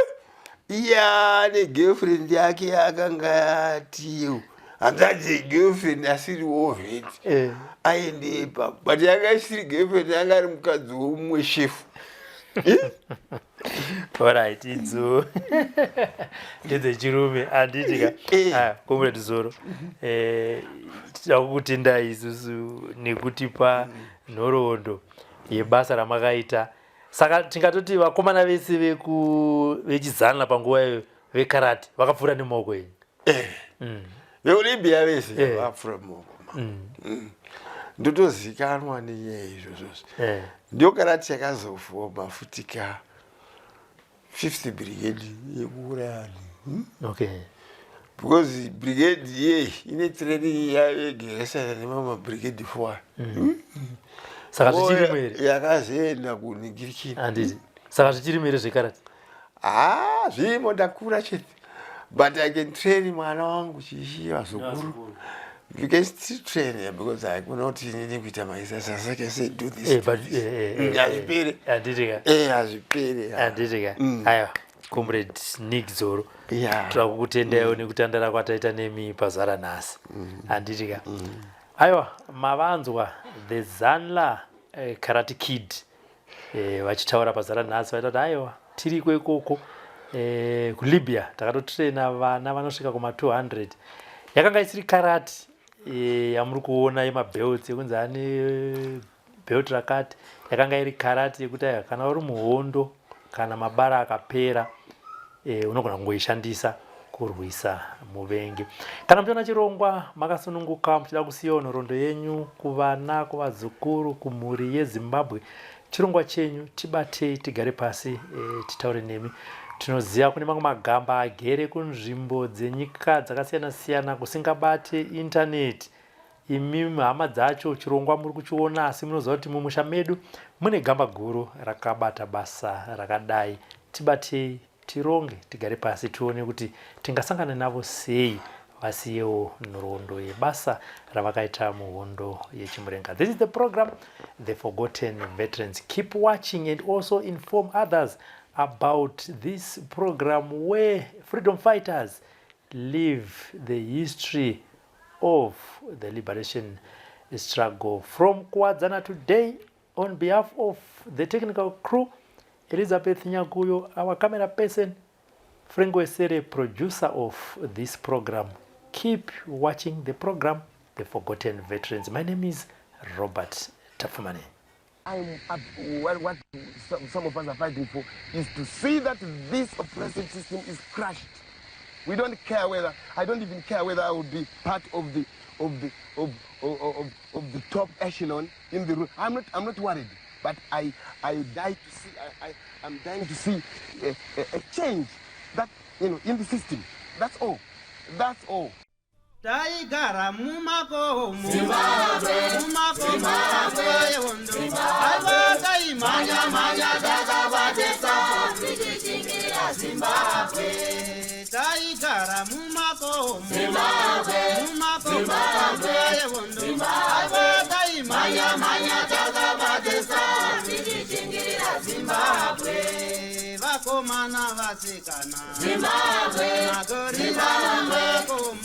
Iye ane girlfriend yake yakanga yati hanzvadzi yegirlfriend asiri wovet eh. aende ipapo but yanga isiri girlfriend yanga ari mukadzi weumwe shefu. Eh? Alright, idzo ndedzechirume handiti ka eh. ah, comrade Zoro, tinoda kukutendai isusu nekutipa nhoroondo yebasa ramakaita. Saka tingatoti vakomana vese veku vechizana panguva iyoyo vekarate vakapfuura nemaoko enyu. Eh. VekuLibya vese vakapfuura mumaoko mangu. Ndotozikanwa nenyaya izvozvozvo. Ndiyo karate yakazofoma futi ka fifth brigade yekuuraya vanhu. Okay. Because brigade ye ine training yayo yega yakasiyana nemamwe mabrigade 4. Saka zvichirimo here? Yakazoenda kunigirikini. Handiti. Saka zvichirimo here zvekarate? Ah, zvirimo, ndakura chete. But I can train mwana wangu chichi vazukuru. You can still train her because I could not inini kuita maexercise. I can say do this. But, do this. Hazviperi. Handiti ka? Hazviperi. Handiti ka? Aiwa, Comrade Nick Zoro. Toda kukutendaiwo nekutandara kwataita nemi pazuva ranhasi. Handiti ka? Aiwa, mavanzwa the Zanla Karate Kid vachitaura pazuva ranhasi, vaita kuti aiwa tiriko ikoko kuLibya takatotraina vana vanosvika kuma 200. Yakanga isiri karate yamuri kuona yemabelts yekunzi ane belt rakati, yakanga iri karate yekuti aiwa kana uri muhondo kana mabara akapera unogona kungoishandisa kurwisa muvengi. Kana muchiona chirongwa makasununguka, muchida kusiyawo nhoroondo yenyu kuvana, kuvazukuru, kumhuri yeZimbabwe, chirongwa chenyu tibatei, tigare pasi titaure nemi. Tinoziva kune mamwe magamba agere kunzvimbo dzenyika dzakasiyana siyana kusingabate intaneti. Imi hama dzacho chirongwa muri kuchiona, asi munoziva kuti mumusha medu mune gamba guru rakabata basa rakadai. Tibatei, tironge, tigare pasi tione kuti tingasangana navo sei vasiyewo nhoroondo yebasa ravakaita muhondo yeChimurenga. This is the program, The Forgotten Veterans. Keep watching and also inform others about this program where freedom fighters live the history of the liberation struggle. From Kuwadzana today, on behalf of the technical crew, Elizabeth Nyaguyo, our camera person, Frank Wesere, producer of this program. Keep watching the program, The Forgotten Veterans. My name is Robert Tapfumane. I'm up, well, what some of us are fighting for is to see that this oppressive system is crushed. We don't care whether, I don't even care whether I will be part of the top echelon in the room. I'm not worried, but I die to see, I'm dying to see a change that, you know, in the system. That's all. That's all. Taigara mumakomo, mumakomo, yehondo. Aiwa taimhanya mhanya takabatisa tichishingirira Zimbabwe. Taigara mumakomo, mumakomo, yehondo. Aiwa taimhanya mhanya takabatisa tichishingirira Zimbabwe. Vakomana vasikana, Zimbabwe, magorira mumakomo.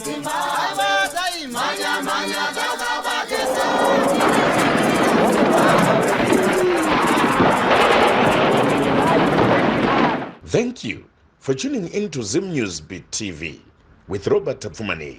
Aiwa taimhanya mhanya takabatisa. Thank you for tuning in to Zim News Beat TV with Robert Tapfumane.